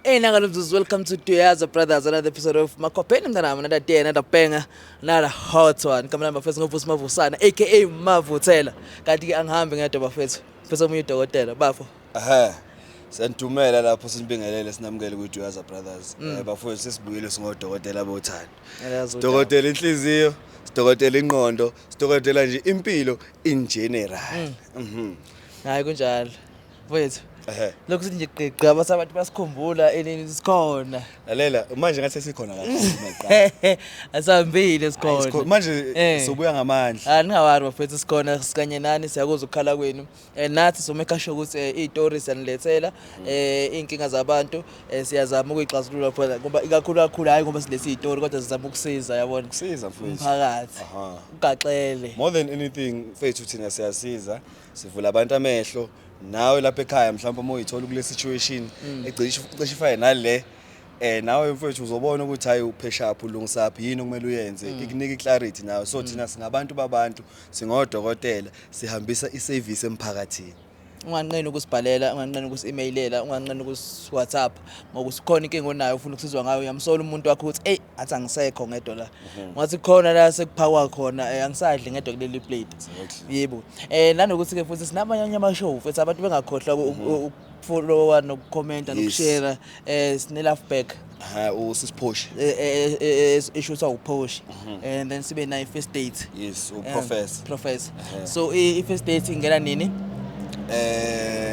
Hey, Nagalubzus, welcome to Duyaza Brothers, another episode of Makhwapheni mntanami, another day, another banger, another hot one. Igama lami bafethu ngoVusi Mavusana, aka Mavuthela. Kanti ke angihambi ngedwa bafethu. Mfethu omunye udokotela, bafo. Ehhe. Siyanidumela lapho sinibingelele sinamukele kwi-Duyaza Brothers. Bafowethu sesibuyile singodokotela bothando. Ngiyazi udaba. Sidokotela inhliziyo, sidokotela ingqondo, sidokotela nje impilo in general. Hayi kunjalo. Mfethu. Ehhe. Lokhu sithi nje gqigqa base abantu basikhumbula enini sikhona. Lalela, manje ngathi sesikhona kakhulu maqala. Asihambile sikhona. Manje sobuya ngamandla. Ah ningawari bafethu sikhona sikanye nani siyakuzwa ukukhala kwenu. Nathi so-make sure ukuthi iy'tori siyanilethela iy'nkinga zabantu siyazama ukuyixazulula phela ngoba ikakhulu kakhulu hhayi ngoba silethe iy'tori kodwa sizama ukusiza yabona. Ukusiza mfowethu. Umphakathi. Aha. Ugaxele. More than anything mfethu thina siyasiza, sivula abantu amehlo. Nawe lapha ekhaya mhlawumbe uma uyithola kule situation ecishe cishe ifane nale nawe mfethu uzobona ukuthi hayi uphesha up ulungisa up yini okumele uyenze ikunika iclarity nawe. So thina singabantu babantu, singodokotela, sihambisa iservice emphakathini. Unganqeni ukusibhalela, unganqeni ukusi-emailela, unganqeni ukusi-WhatsApp ngoba usukhona inkinga onayo ufuna ukusizwa ngayo uyamsola umuntu wakho ukuthi eyi athi angisekho ngedwa la. Ngathi khona la sekuphakwa khona angisadli ngedwa kuleli plate. Yebo. Nanokuthi ke futhi sinamanye ama-show futhi abantu bengakhohlwa ukufollowa nokukhomenta nokushare sine Love Back. Ha usisiphoshi. Ishuthwa uPhoshi and then sibe nayo first date. Yes, uprofessor. Professor. So i-first date ingena nini?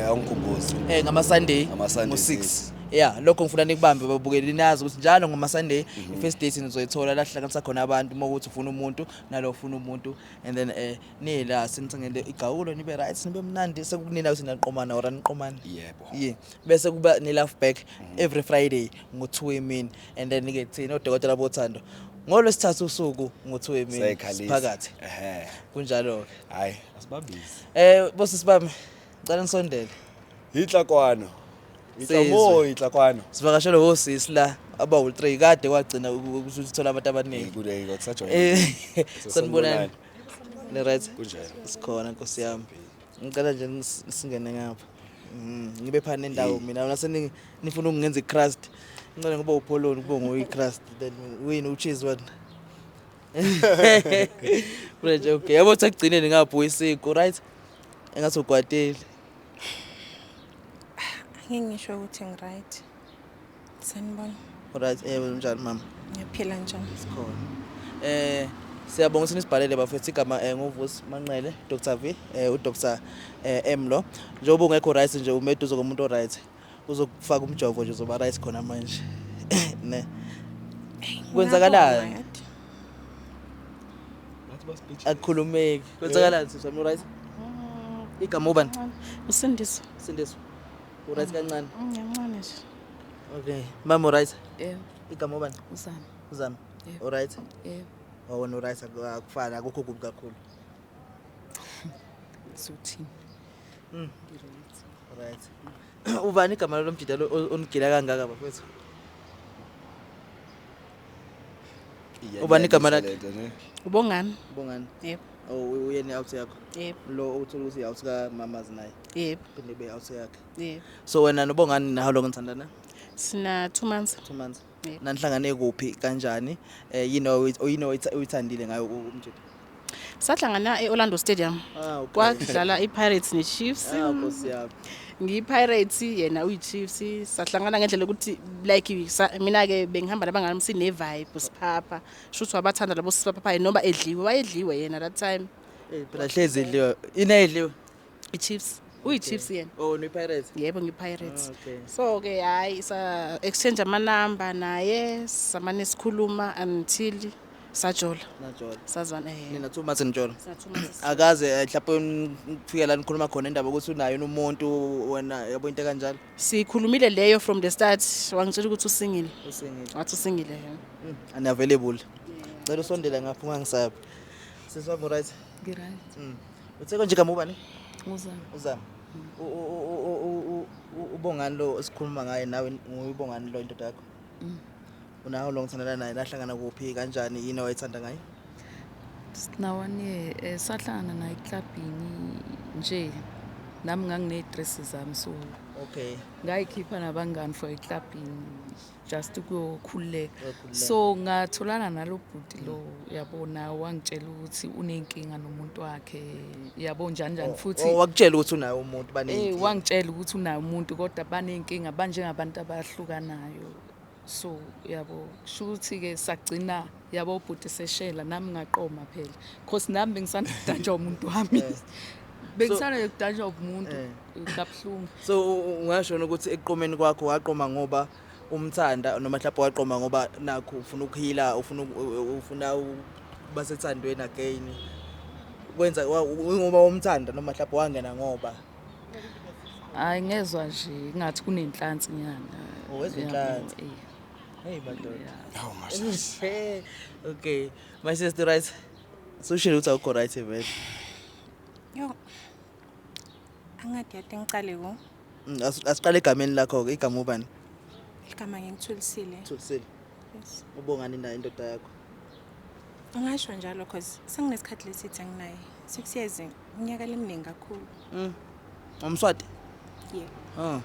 Awungikhumbuzi. Ngama Sunday Ngama-Sunday, ngo-6. yes. Yeah, lokho ngifuna nikubambe babukeli nazi ukuthi njalo ngama Sunday i-first date nizoyithola la hlanganisa khona abantu uma ukuthi ufuna umuntu nalo ufuna umuntu and then nila sinithengele igawulo nibe right nibe mnandi sekukunina ukuthi niyaqomana or aniqomani. Yebo. Yeah. Bese kuba ne Love Back every Friday ngo-2 emini and then ke thina odokotela bothando ngolwesithathu usuku ngo-2 emini Siyayikhalisa. siphakathi. Ehhe. Kunjalo ke. Hayi, asibabizi. Bosisi bami ngicela nisondele. Itlakwano. Sizwe. Itlamo itlakwano. Sivakashelwe osisi la abawu-3 kade kwagcina ukuthi uthola abantu abaningi. Kule kwakusajwayele. Sanibonani. Ni right? Kunjalo. Sikhona Nkosi yami. Ngicela nje singene ngapha. Ngibe phana nendawo mina nase nifuna ukungenza i-crust. Ngicela ngoba upholoni kube nguyi-crust then wini ucheese wena. Kule nje okay. Yabo ukuthi ekugcineni ngapha uyisiqu right? Engathi ugwatile. Angeke ngisho ukuthi ngi-right. Sanibona. Right, njani mama? Ngiyaphila njani? Sikhona. Siyabonga ukuthi nisibhalele bafethu igama nguVusi Manqele, Dr V, uDr M lo. Njengoba ungekho right nje ume eduze komuntu o right. Uzokufaka umjovo nje uzoba right khona manje. Ne. Kwenzakalani? Akukhulumeki. Kwenzakalani sisi wami right? Igama ubani? Usindiswa. Sindiswa. U right kancane. Ngiyancane nje. Okay. Mama u right? Yebo, Igama ubani? uzami. Uzami. Yebo. U right? Yebo, Oh wena u right akufani akukho kubi kakhulu. suthini. Ngi-right. Right. Ubani igama lo mjida lo onigila kangaka bafethu? Ubani igama lakhe? Ubongani? Bongani. Yebo. Oh uyena out yakho. Yebo. Lo uthola ukuthi out ka mamazi naye. Yebo. Phinde be out yakhe. Yebo. So wena nobongani na how long nithandana? Sina 2 months. 2 months. Yebo. Nanihlangane kuphi kanjani? Yini oyini oyithandile ngayo umjida? Sahlangana eOrlando Stadium. Ah okay. Kwadlala iPirates neChiefs. Ah Nkosi yami. NgiyiPirates yena uyiChiefs. Sahlangana ngendlela ukuthi like mina ke bengihamba nabangani sine vibe siphapha. Shuthi wabathanda labo siphapha noma edliwe wayedliwe yena that time. Phela hlezi idliwe. Ine idliwe. iChiefs. UyiChiefs yena. Oh ni Pirates. Yebo ngiPirates. Ah, okay. So ke hayi sa exchange ama number naye samane sikhuluma until sajola. Najola. Sazwana Nina 2 months nijola. Sina 2 months. Akaze mhlawumbe kufika la nikhuluma khona indaba ukuthi unayo umuntu wena yabo into kanjalo. Sikhulumile leyo from the start wangitshela ukuthi usingile. Usingile. Wathi usingile yena. Unavailable. Cela usondele ngapha ungangisabi. Sisi wami right? Ngi-right. Uthe konje igama ubani? Uzami. Uzama. Ubongani lo esikhuluma ngaye nawe nguyubongani lo indoda yakho? Unawo lo ngithandana naye nahlangana kuphi kanjani yini owayithanda ngaye? Sina 1 year sahlangana naye eklabhini nje. Nami ngangine-dress zami so Okay. Ngayikhipha nabangani for eclubini just ukuyokhululeka. Uyokhululeka. So ngatholana nalo bhuti lo, yabo, nawe wangitshela ukuthi unenkinga nomuntu wakhe, yabo, njani njani futhi. Oh, wakutshela ukuthi unayo umuntu banenkinga? Wangitshela ukuthi unayo umuntu kodwa banenkinga, banjengabantu abahlukanayo. So yabo, kusho ukuthi-ke sagcina, yabo, ubhuti seshela nami ngaqoma phela, cause nami bengisandanjwa umuntu wami, bengisanda kudanjwa umuntu kabuhlungu. So ungasho ukuthi ekuqomeni kwakho waqoma ngoba umthanda, noma mhlawumbe waqoma ngoba nakho ufuna ukuheala, ufuna ukuba sethandweni again, kwenza ngoba umthanda, noma mhlawumbe wangena ngoba? Hayi, ngezwa nje ngathi kunenhlansi nyana. Oh, wezwa Yabo, inhlansi. Eh. Hey madoda. Yeah. Hawu mashasha. Okay, my sister, right? Sushilo ukuthi awukho right vele? Yo. Angadi yade ngicale ku. Asiqale egameni lakho ke. Igama ubani? Igama ngingithulisile. Thulisile. Yes. Ubongani naye indoda yakho? Ngisho njalo cause senginesikhathi lesithi anginaye. 6 years, iminyaka leminingi kakhulu. Umswati? Yeah. Oh.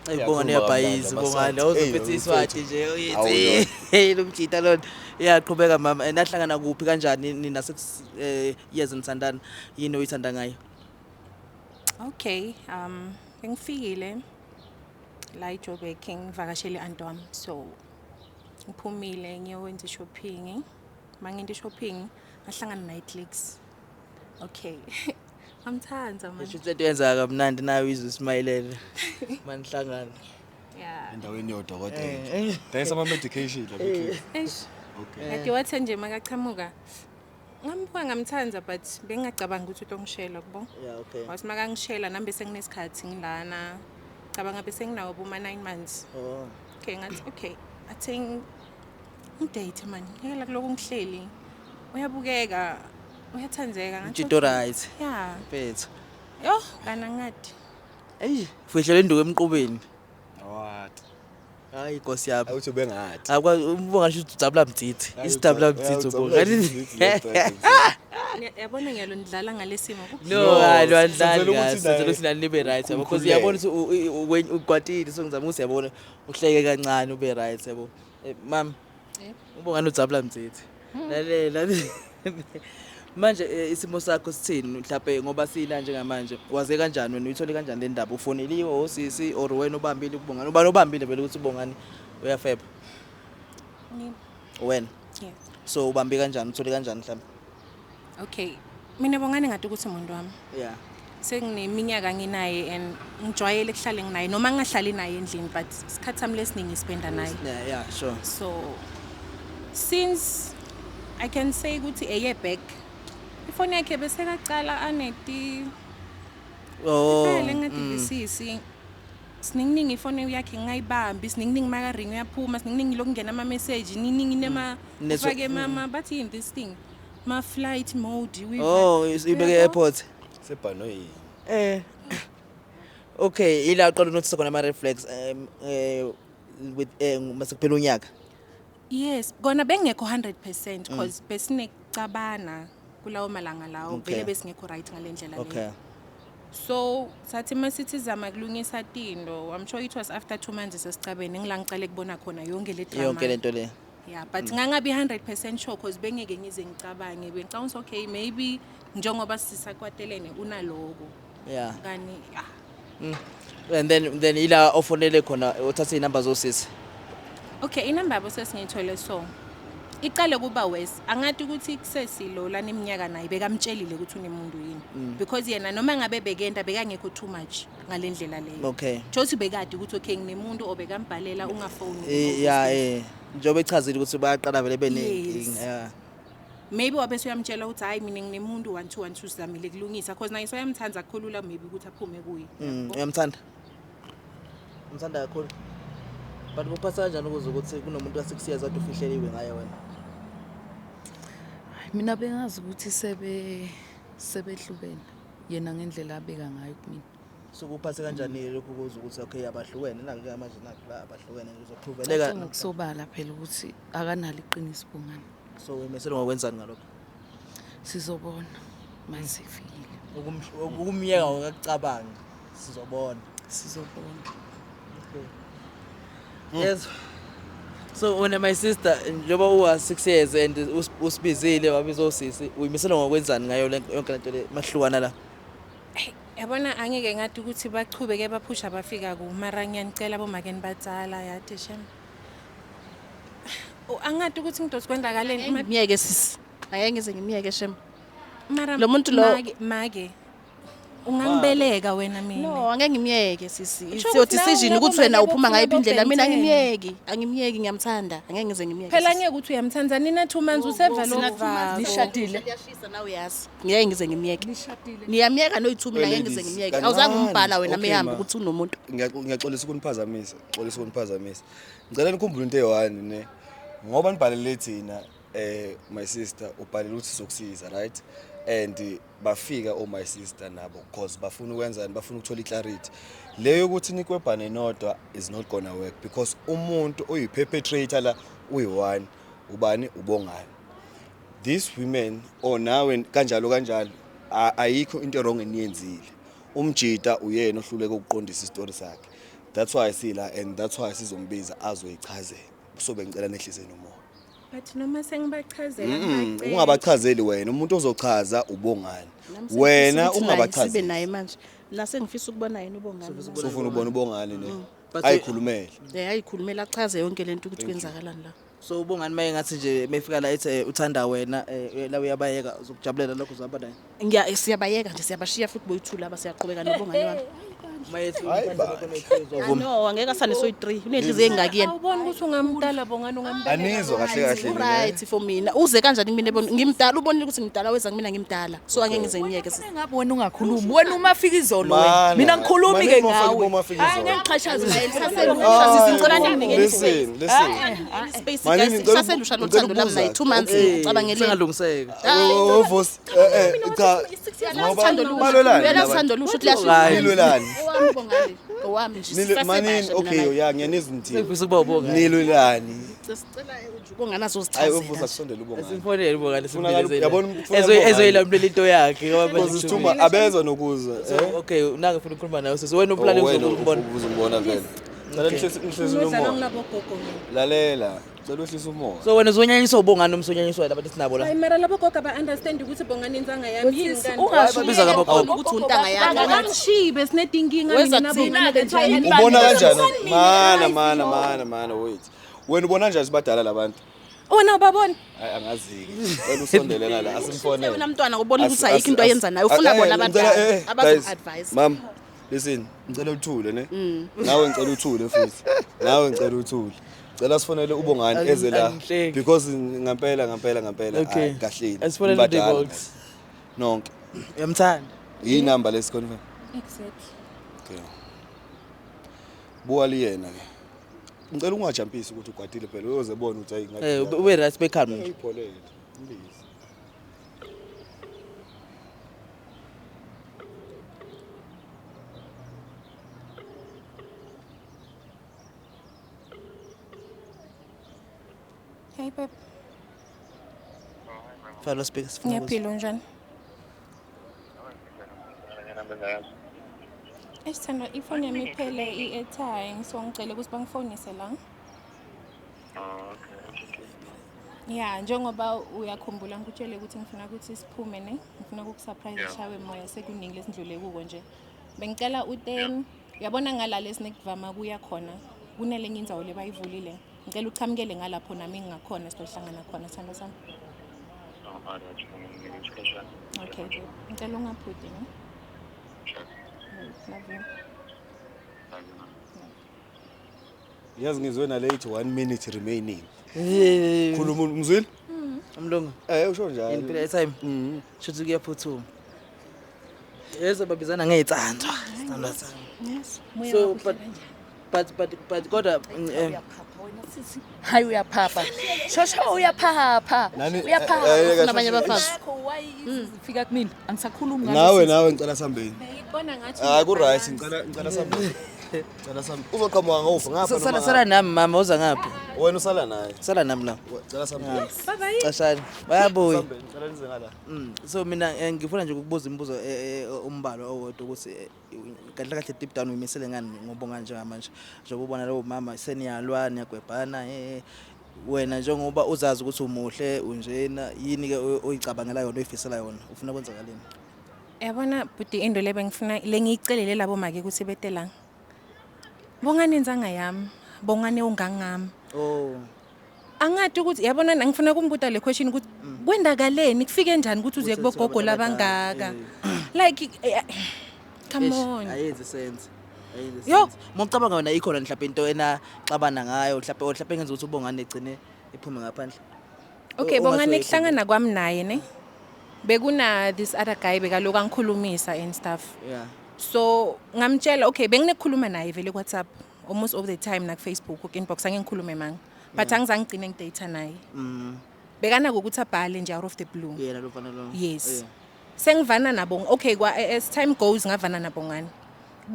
Ayi, bongani, uyabhayiza bongani, Yakhuluma kamnandi. awuzophethe Hey, iswati nje Awu, uyithi. Hey, lo mjita lona. Iyaqhubeka mama. Nahlangana kuphi, kanjani nina 6 years nithandana? Yini oyithanda ngayo? Okay, bengifikile la eJoburg ngivakashele aunt wami. So ngiphumile ngiyowenza shopping. Mangento shopping ngahlangana naye Clicks. Okay. Amthanza man. Esho into yenzeka kamnandi nawe izwe ismayilele. Manihlangana. Yeah. Endaweni yodokotela. Dayisa ama medication lapha eClicks. Eish. Okay. Kade wathe nje makachamuka. Ngambuka ngamthanza, but bengingacabanga ukuthi utongishela kubo. Yeah, okay. Wathi makangishela nami bese nginesikhathi ngilana. Cabanga bese nginawo boma 9 months. Oh. Okay, ngathi okay, athe ngidate man. Ngiyela kuloko ngihleli. Uyabukeka, uyathanzeka ngathi. Mjito right. Yeah. Mfethu. Yo, kana ngathi. Ey, fuhlela induku emqubeni. What? Hayi inkosi yami. Awuthi bengathi. Akwa umbonga nje udabula mdzithi. Isidabula mdzithi ubonga. Yabona ngiyalo ndidlala ngalesimo. No, No, hayi lwandlali senzela ukuthi kahle. Senzela naye ukuthi nani nibe right yabo, because ukhululeke. uyabona ukuthi ukwatile, so ngizama ukuthi yabona uhleke kancane ube right yabo. Mama. Yebo. Ubongani udzabula mdzithi. Lalela. Manje isimo sakho sithini mhlawumbe, ngoba sila njengamanje, waze kanjani wena, uyithole kanjani le ndaba? Ufoneliwe osisi or wena ubambile ukubongani? Ubani ubambile vele ukuthi ubongani uyafeba? Ngimi. Wena? Yeah. So ubambe kanjani, uthole kanjani mhlawumbe? Okay. Mina bongani ngathi ukuthi umuntu wami. Sengineminyaka nginaye and ngijwayele kuhlale nginaye noma ngingahlali naye endlini, but isikhathi sami lesiningi spenda naye. Yeah, sure. So since I can say ukuthi a year back ifoni yakhe bese kacala aneti Oh. phela ngadivisisi sininginingi, ifoni yakhe ngingayibambi, sininginingi maka ring uyaphuma, sininginingi lokungena ama message niningi nema ufake mama bathi in this thing ma flight mode Oh, ibeke Uyabo? airport. Sebhanoyini. Okay, ila uqala notice khona ama red flags with mase kuphela unyaka. Yes, kona bengekho 100% because besinecabana kulawo malanga lawo. Vele besingekho right ngalendlela leyo. So sathi masithi zama kulungisa tindo, I'm sure it was after 2 months sesicabene ngila ngicale kubona khona yonke le drama. Yonke lento le. Yeah, but ngangabi 100% sure because bengeke ngize ngicabange, bengicabanga ukuthi okay, maybe njengoba sisakwatelene unaloko. Kani ah. And then ila ofonele khona uthathe inamba zosisi. Okay, inamba yabo sesingiyithole, so iqale kuba worse. Angathi ukuthi kusesilo lana iminyaka naye bekamtshelile ukuthi unemuntu yini, because yena noma ngabe bekenda bekangekho too much ngalendlela leyo. Jothi bekade ukuthi okay nginemuntu obekambhalela ungafoni. Yeah, njengoba echazile ukuthi bayaqala vele benenkinga. Yes. Yeah. Maybe wabe suyamtshela ukuthi hayi mina nginemuntu 1 2 1 2, sizamile kulungisa, because naye soyamthanza kukhulula maybe ukuthi aphume kuye. Uyamthanda? Umthanda kakhulu. But kuphatha kanjani ukuze ukuthi kunomuntu ka-6 years kade ufihleliwe ngaye wena? Hayi, mina bengazi ukuthi sebehlukene yena ngendlela abeka ngayo kumina. So kuphathe kanjani lokhu ukuze ukuthi okay abahlukene naku njengamanje, naku la abahlukene uzoproveleka? Cace ngokusobala phela ukuthi akanalo iqiniso bongani. So uyimisele ngokwenzani ngalokho? Sizobona masifikile. Ukumyeka ngokucabanga sizobona. Sizobona. Yes. So wena my sister, njengoba uwa 6 years and usibizile wabiza osisi, uyimisela ngokwenzani ngayo yonke lento le mahlukana la? Hey, yabona angeke ngathi ukuthi bachubeke baphusha bafika ku, mara ngiyanicela bomake nibatsala yathi shem. Oh, angathi ukuthi ngidosi kwenzakaleni Ngimyeke sisi. Angeke ngize ngimyeke shem. Mara Lo muntu lo- make, make ungangibeleka wena mina. No, angeke ngimyeke sisi. It's Usho your ukuthi nawe decision ungeke ukuthi wena umake uphuma ngayiphi indlela. Mina bobhenteni. angimyeki. Angimyeki, ngiyamthanda. Angeke ngize ngimyeke. Phela sisi. ngeke ukuthi uyamthanda nina 2 months useva Sina two months, lo. Nishadile. Liyashisa nawe uyazi. Ngeke ngize ngimyeke. Nishadile. Niyamyeka noyi-two mina Well, angeke ngize ladies, ngimyeke. kancane. Awuzange umbhala wena Okay, mehamba ma. ukuthi unomuntu. Ngiyaxolisa ukuniphazamisa, xolisa ukuniphazamisa. Ngicela nikhumbule into eyi-one ne. Ngoba nibhalele thina, my sister ubhalele ukuthi sizokusiza, right? And bafika oh my sister nabo because bafuna ukwenzani, bafuna ukuthola i-clarity. Leyo yokuthi nikwebhane nodwa is not gonna work because umuntu oyi-perpetrator la uyi-one, ubani? Ubongani. These women or nawe kanjalo kanjalo, ayikho into wrong eniyenzile. Umjita uyena ohluleka ukuqondisa isitori sakhe. That's why sila and that's why sizombiza azoyichazela. So bengicela nehlise nomoya. But noma sengibachazela ngibacela. Ungabachazeli wena, umuntu ozochaza ubongani. Nami sengifisa Wena ukuthi naye sibe ungabachazeli. naye manje. Mina sengifisa ukubona yena uBongani. Sofuna ubona ubongani ne. But Ayikhulumele. Ayikhulumela achaze yonke lento ukuthi kwenzakalani la. So ubongani maye ngathi nje mefika la ethi uthanda wena, la uyabayeka, uzokujabulela lokho uzahamba naye. Ngiya siyabayeka nje, siyabashiya futhi boyithula aba, siyaqhubeka nobongani wami. Maye ethi Hayi uthanda bandla. lokho noyithu, uzovuma. No, angeke asane soyi-3. Unenhliziyo engaki yena. Awuboni ukuthi ungamdala Bongani, ungambeleka. Anizwa kahle kahle mina. Right for mina. Uze kanjani kumina ebona ngimdala, ubonile ukuthi ngimdala, weza kumina ngimdala. So angeke ngize ngiyeke sisi. Ngabe wena ungakhulumi. Wena uma fika izolo wena. Mana. Mina ngikhulumi ke Manini uma ngawe. uma fika izolo. Hayi ngixhashaze. Lisaselusha sisi, ngicela ninginike Listen, listen. ispace Manini, guys. ngicela Lisaselusha ngicela lothando lami naye ukubuza. 2 months Okay. ngicabangeleni. Sengalungiseka. Oh, Vusi. Cha. Ngoba Uthando lusha. balwelani Uyala laba? uthando lusha ukuthi liyashisa. Hayi. Nilwelani? Owami Bongani, owami nje. Manini, Sisasebasha mina okay, naye. ya ngiyanizwa nithini. Sengifisa ukuba ubongani. Nilwelani? Sicela nje uBongani Hayi azozichazela. uvusa kusondela ubongani. Simfonele ubongani Funakala- simbilezele. yabona, ufuna ubongani. Ezoyilamulela into yakhe ngoba manje Because isithuma abezwa nokuzwa. So, okay, nange ufuna ukukhuluma nawe sisi. Wena uplane Oh, wena ukubona. uzombona vele. Ngicela nihlise Ngizodlala umoya. ngilabo gogo mina. Lalela, ngicela uhlise umoya. So wena uzonyanyiswa ubongani noma usonyanyiswa labantu esinabo la? Hayi mara labo gogo aba understand ukuthi Bongani inzanga yami yini kanti. Ungasho Babiza ngabo gogo. Ukuthi untanga yakhe. Akangishiyi besinedinkinga Weza mina kuthina nabongani. ke nje. Ubona kanjani? Mana mana mana mana wait. Wena ubona kanjani sibadala labantu? Wena ubabona? Hayi angaziki. Cela usondele ngala asimfonele. Wena mntwana ubona ukuthi ayikho into ayenza nayo. Ufuna bona abantu abazo-advise. Mam, listen, ngicela uthule ne. Nawe ngicela uthule futhi. Nawe ngicela uthule. Cela sifonele ubongani eze la Angihleki. because ngampela ngampela ngampela Okay. hayi, kahleni. Asifonele Nibadala, uDebox. guys. Nonke. Uyamthanda? Inamba lesiconfirm. Exactly. Okay. Buka liyena ke. Ngicela ungajampisi ukuthi ugwadile phela uyoze bona ukuthi hayi ngathi. Ube right becalm nje. Uyipholele. Mbize. Hey babe, Fala speaker sifuna ukuzwa. ngiyaphila, unjani? Esithandwa, ifoni yami iphele i-airtime, so ngicela ukuthi bangifonise la. Ya, njengoba uyakhumbula ngikutshele ukuthi ngifuna ukuthi siphume ne, ngifuna ukukusurprise shawe moya, sekuningi lesindlule kuko nje. Bengicela ute, uyabona ngala lesinekuvama kuya khona, kunelenye indzawo lebayivulile. Ngicela uchamukele ngalapho nami ngingakhona, sizohlangana khona sithando sami. Okay, babe. Ngicela ungaphuti ne. Love you. Yazi ngizwe nale ithi 1 minute remaining. Khuluma umzwile? Umlungu. Usho njalo. Yini phela airtime? Shuthi kuyaphuthuma. Yezo babizana ngey'thandwa. Sithandwa sami. Yes. So but kodwa Uyaphapha wena sisi. Hayi uyaphapha. Shosho uyaphapha. Nani- Uyaphapha. Ufuna abanye abafazi. Ngakho why fika kumina? Angisakhulumi Nawe nawe ngicela sambeni. Ngikubona ngathi Ah ku right, ngicela sambeni. Cela sami. Uzoqhamuka ngofu ngapha Sala noma sala nami mama uza ngaphi? ngapha? Wena usala naye. Sala nami la. Cela sami. Cashani. Bayabuya. Sambe, ngicela nize ngala. So mina ngifuna nje ukukubuza imibuzo umbalwa owodwa ukuthi kahle kahle deep down uyimisele ngani ngoBongani njengamanje. Njengoba ubona lowo mama seniyalwa niyagwebhana wena njengoba uzazi ukuthi umuhle unjena yini ke oyicabangela yona oyifisela yona ufuna kwenzakaleni? Yabona bhuti, into le bengifuna lengiyicelele labo make ukuthi bete la. Bongani inzanga yami, Bongani ungangami. Oh. Angati ukuthi yabona ngifuna kumbuta le question ukuthi kwendakaleni kufike njani ukuthi uze Ukuthi kubogogo abantu labangaka. abadala, Like come Eish, on. Ayenzi sense. Ayenzi Yo. sense. Uma ucabanga wena ikhona mhlawumbe into enaxabana ngayo mhlawumbe engenza ukuthi uBongani egcine iphume ngaphandle. Okay, Ungathi Bongani uyayikhuluma. kuhlangana kwami naye ne. Bekuna this other guy bekaloku angikhulumisa and stuff. So ngamtshela okay benginekukhuluma naye vele ku WhatsApp almost all the time na ku Facebook ku inbox angeke ngikhulume manga. But angizange ngigcine ngidate naye. Bekanako ukuthi abhale nje out of the blue. Yena lo mfana lo. Yes. Yeah. Sengivana nabo okay kwa as time goes ngavana nabongani.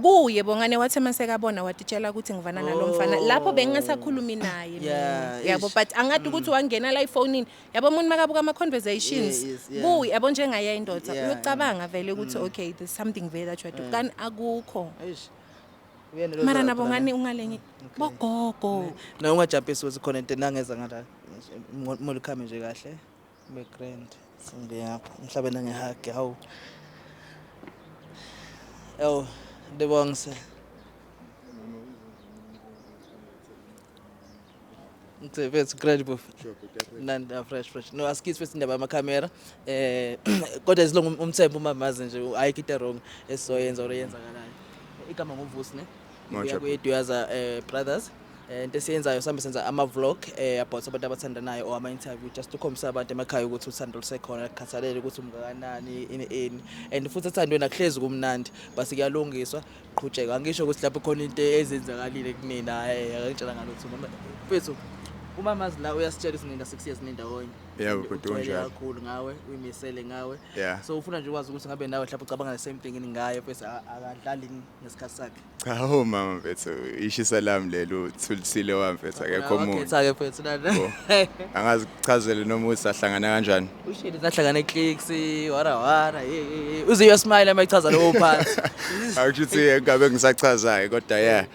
Kuye Bongane wathi masekabona watitshela ukuthi ngivana nalo mfana lapho bengingasakhulumi naye mina. Yeah, Yabo eish. but angathi ukuthi wangena la efonini yabo umuntu makabuka ama conversations Yeah, yes, yeah. kuye yabo njengaye indoda Yeah, uyocabanga vele ukuthi okay there's something vele that you are doing kanti akukho. Eish. Uyena lo Mara oza- nabongani ungalenye bogogo. Na ungajampisi ukuthi khona into nangeza ngala. Molikhame nje kahle. Be grand. Singiyapha. Mhlabe nangehug hawu. Ew, ndibongise. Mfethu grand buff. Nanda fresh fresh. No askithi first indaba yamakhamera. Kodwa as long umthembu umamazi nje ayikho into wrong esizoyenza or eyenzakalayo. Igama nguVusi ne. Moja. Ngibuya kwe-Duyaza Brothers. Into esiyenzayo sambe senza ama-vlog about abantu abathandanayo or ama-interview just ukhombisa abantu emakhaya ukuthi uthando lusekhona kukhathalele ukuthi umngakanani ini ini and futhi ethandweni akuhlezi kumnandi but kuyalungiswa qhutsheka angisho ukuthi lapho khona into ezenzakalile kunina akangitshela ngalutho mama mfethu umamazi la uyasitshela ukuthi nina 6 years nindawonye. Yebo, bhuti, Ugcwele kunjalo. kakhulu ngawe uyimisele ngawe Yeah. so ufuna nje ukwazi ukuthi ngabe nawe mhlawumbe ucabanga the same thing yini ngaye bese akadlali ngesikhathi sakhe. Cha ho mama mfethu ishisa lami lelo Thulisile wami mfethu akekho omunye. Wakhetha-ke mfethu lana. Bo. Angazi kuchazele noma ukuthi sahlangana kanjani. Ushile sahlangana eclicks wara wara hey hey hey. Uze uyasmile uma echaza lowo phansi. Akusho ukuthi ngabe ngisachazayo kodwa yeah.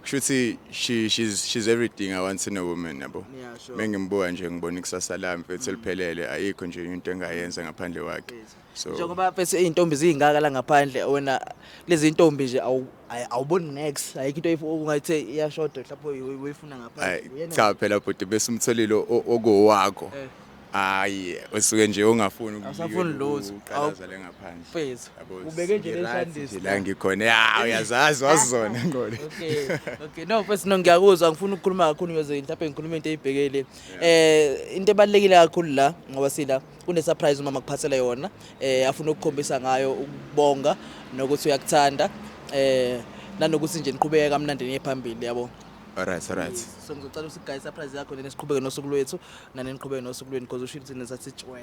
Kusho ukuthi she's everything I want in a woman yabo. Yeah, sure. Mengimbuka nje ngibona ikusasa lami mfethu eliphelele ayikho nje into engayenza ngaphandle kwakhe. So Njengoba mfethu izintombi zingaka la ngaphandle wena lezi intombi nje awuboni next ayikho into ungathi iyashoda mhlawumbe uyifuna ngaphandle. Ay Uyena- cha phela bhuti bese umtholile okowakho. Eh. Hayi usuke nje ungafuni Awusafuni lutho. Uqalaza le ngaphandle. Mfethu, Yabo, ubeke nje ngi-right leshandisi nje la ngikhona. Ya uyazazi wazona ngole. Okay. No, first no ngiyakuzwa ngifuna ukukhuluma kakhulu ngiyoze mhlawumbe ngikhuluma into eyibhekele. Into ebalekile kakhulu la ngoba sila kune surprise umama kuphathele yona. Afuna ukukhombisa ngayo ukubonga nokuthi uyakuthanda. Nanokuthi nje niqhubeke kamnandi niye phambili yabo. Alright, alright. So ngizocela ukuthi guys surprise yakho lena siqhubeke nosuku lwethu nani niqhubeke nosuku lwenu because ushilo thina sathi tshwe.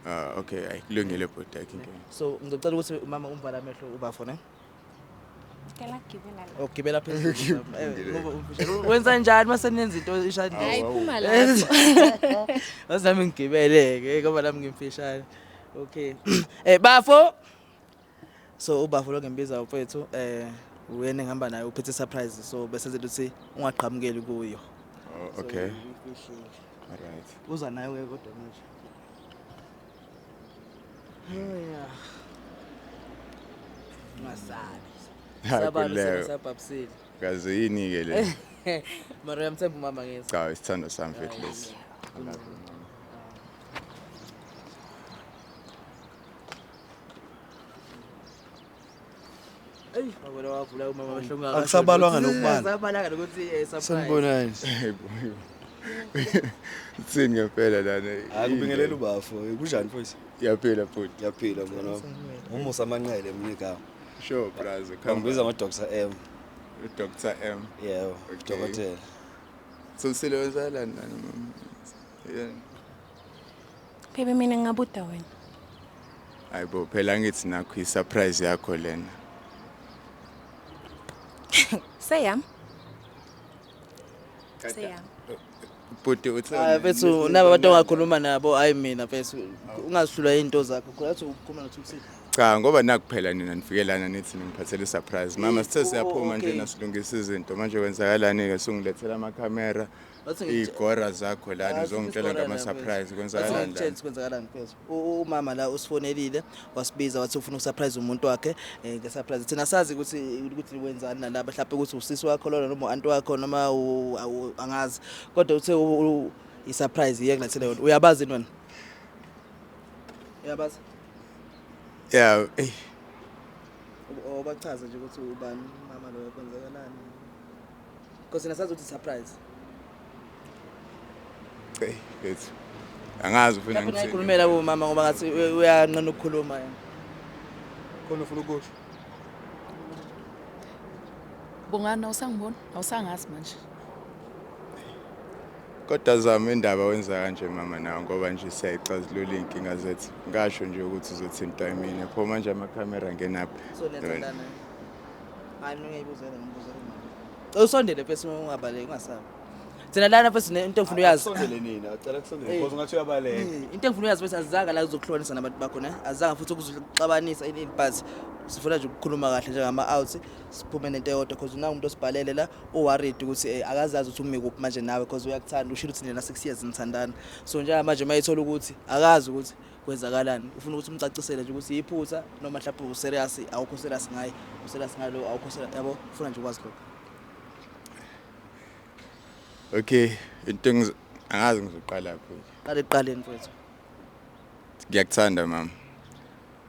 Ah okay, ayi kulungile bhuti ayikho inkinga. So ngizocela ukuthi umama umvala amehlo ubafo ne. Ngicela ukugibela la. Ogibela phezulu. Ngoba umfishane. Wenza njani mase nenza into ishadile? Hayi phuma lapho. Wazi nami ngigibele-ke ngoba nami ngimfishane. Okay. Bafo. So ubafo lo ngimbiza mfethu uyena engihamba naye uphethe surprise so bese zenza ukuthi ungaqhamukeli kuyo. Oh, okay. So, uyifihlile. Alright. Uza nayo ke kodwa manje. Oh yeah. Ungasabi. Hayi, Sabalo kululeka. sabhabisile. Kaze yini ke le? Mara uyamthemba umama ngezi. Cha isithando sami mfethu lesi. Eyi, wabona wavula umama amehlo ungakasho Akusabalwanga lutho. nokubala. Akusabalwanga nokuthi surprise. Sanibonani. Hayibo. Uthini ngempela lana? Hayi kubingelela ubafo. Kunjani mfowethu? Iyaphila bhuti. Ngiyaphila mngani wami. Umusa amanqele mina igama. Sure brazo. Bangibiza ngo-Dr M. Dr M. Yebo, Okay. dokotela. Thulisile wenzalani lana mama? Yeah. Baby mina ngingabuda wena. Hayibo phela ngithi nakho i-surprise yakho lena. Seyami. Seyami. Bhuti uthe Hayi mfethu, naba abantu ongakhuluma nabo, hayi mina mfethu, ungazihlula into zakho. Khona athi ukukhuluma noThukisile. Cha, ngoba nakuphela nina nifike lana nithi ningiphathele i-surprise. Mama, sithe siyaphuma nje nasilungisa izinto. Manje kwenzakalani-ke sungilethela amakhamera, iy'gora zakho lana uzongitshela ngama-surprise, kwenzakalani la? Kwenzakalani mfethu? Umama la usifonelile wasibiza wathi ufuna ukusurprise umuntu wakhe nge-surprise. Thina sazi ukuthi wenzani nalaba, mhlawumbe ukuthi usisi wakho lona noma u-anti wakho noma angazi. Kodwa uthe i-surprise iye kulethele yona. Uyabazi yini wena? Uyabazi? Yeah, eh. Obachaza nje ukuthi ubani mama lo, kwenzakalani? Because thina sazi ukuthi surprise. Hey, mfethu. Angazi ufuna Mhlawumbe ngithini. ungayikhulumela kumama ngoba ngathi uyanqena ukukhuluma yena. Khona ufuna ukusho? Bongani, awusangiboni, awusangazi manje. Kodwa zama indaba wenza kanje mama nawe, ngoba nje siyayixazulula iy'nkinga zethu. Ngasho nje ukuthi uzothintwa yimina. Pho manje amakhamera angenaphi? So niyathandana. Hayi mina ngiyibuzela, ngibuzela kumama. Usondele mfethu, ungabaleki, ungasabi. Thina lana mfethu into engifuna uyazi. Kusondele nina, acela kusondele Eh. because ungathi uyabaleka. Into engifuna uyazi bese azange la kuzokuhlukanisa nabantu bakho ne. Azange futhi ukuzoxabanisa ini, but sifuna nje ukukhuluma kahle njengama out, siphume nento eyodwa because una umuntu osibhalele la u-worried ukuthi akazazi ukuthi umi kuphi manje nawe because uyakuthanda, ushilo ukuthi nina 6 years nithandana. So njengamanje mayithola ukuthi akazi ukuthi kwenzakalani, ufuna ukuthi umcacisele nje ukuthi iphutha noma mhlawumbe userious, awukho serious ngaye, userious ngalo, awukho serious, yabo, ufuna nje ukwazi lokho. Okay, into angazi ngizoqala phi. Qala ekuqaleni mfethu. Ngiyakuthanda mama.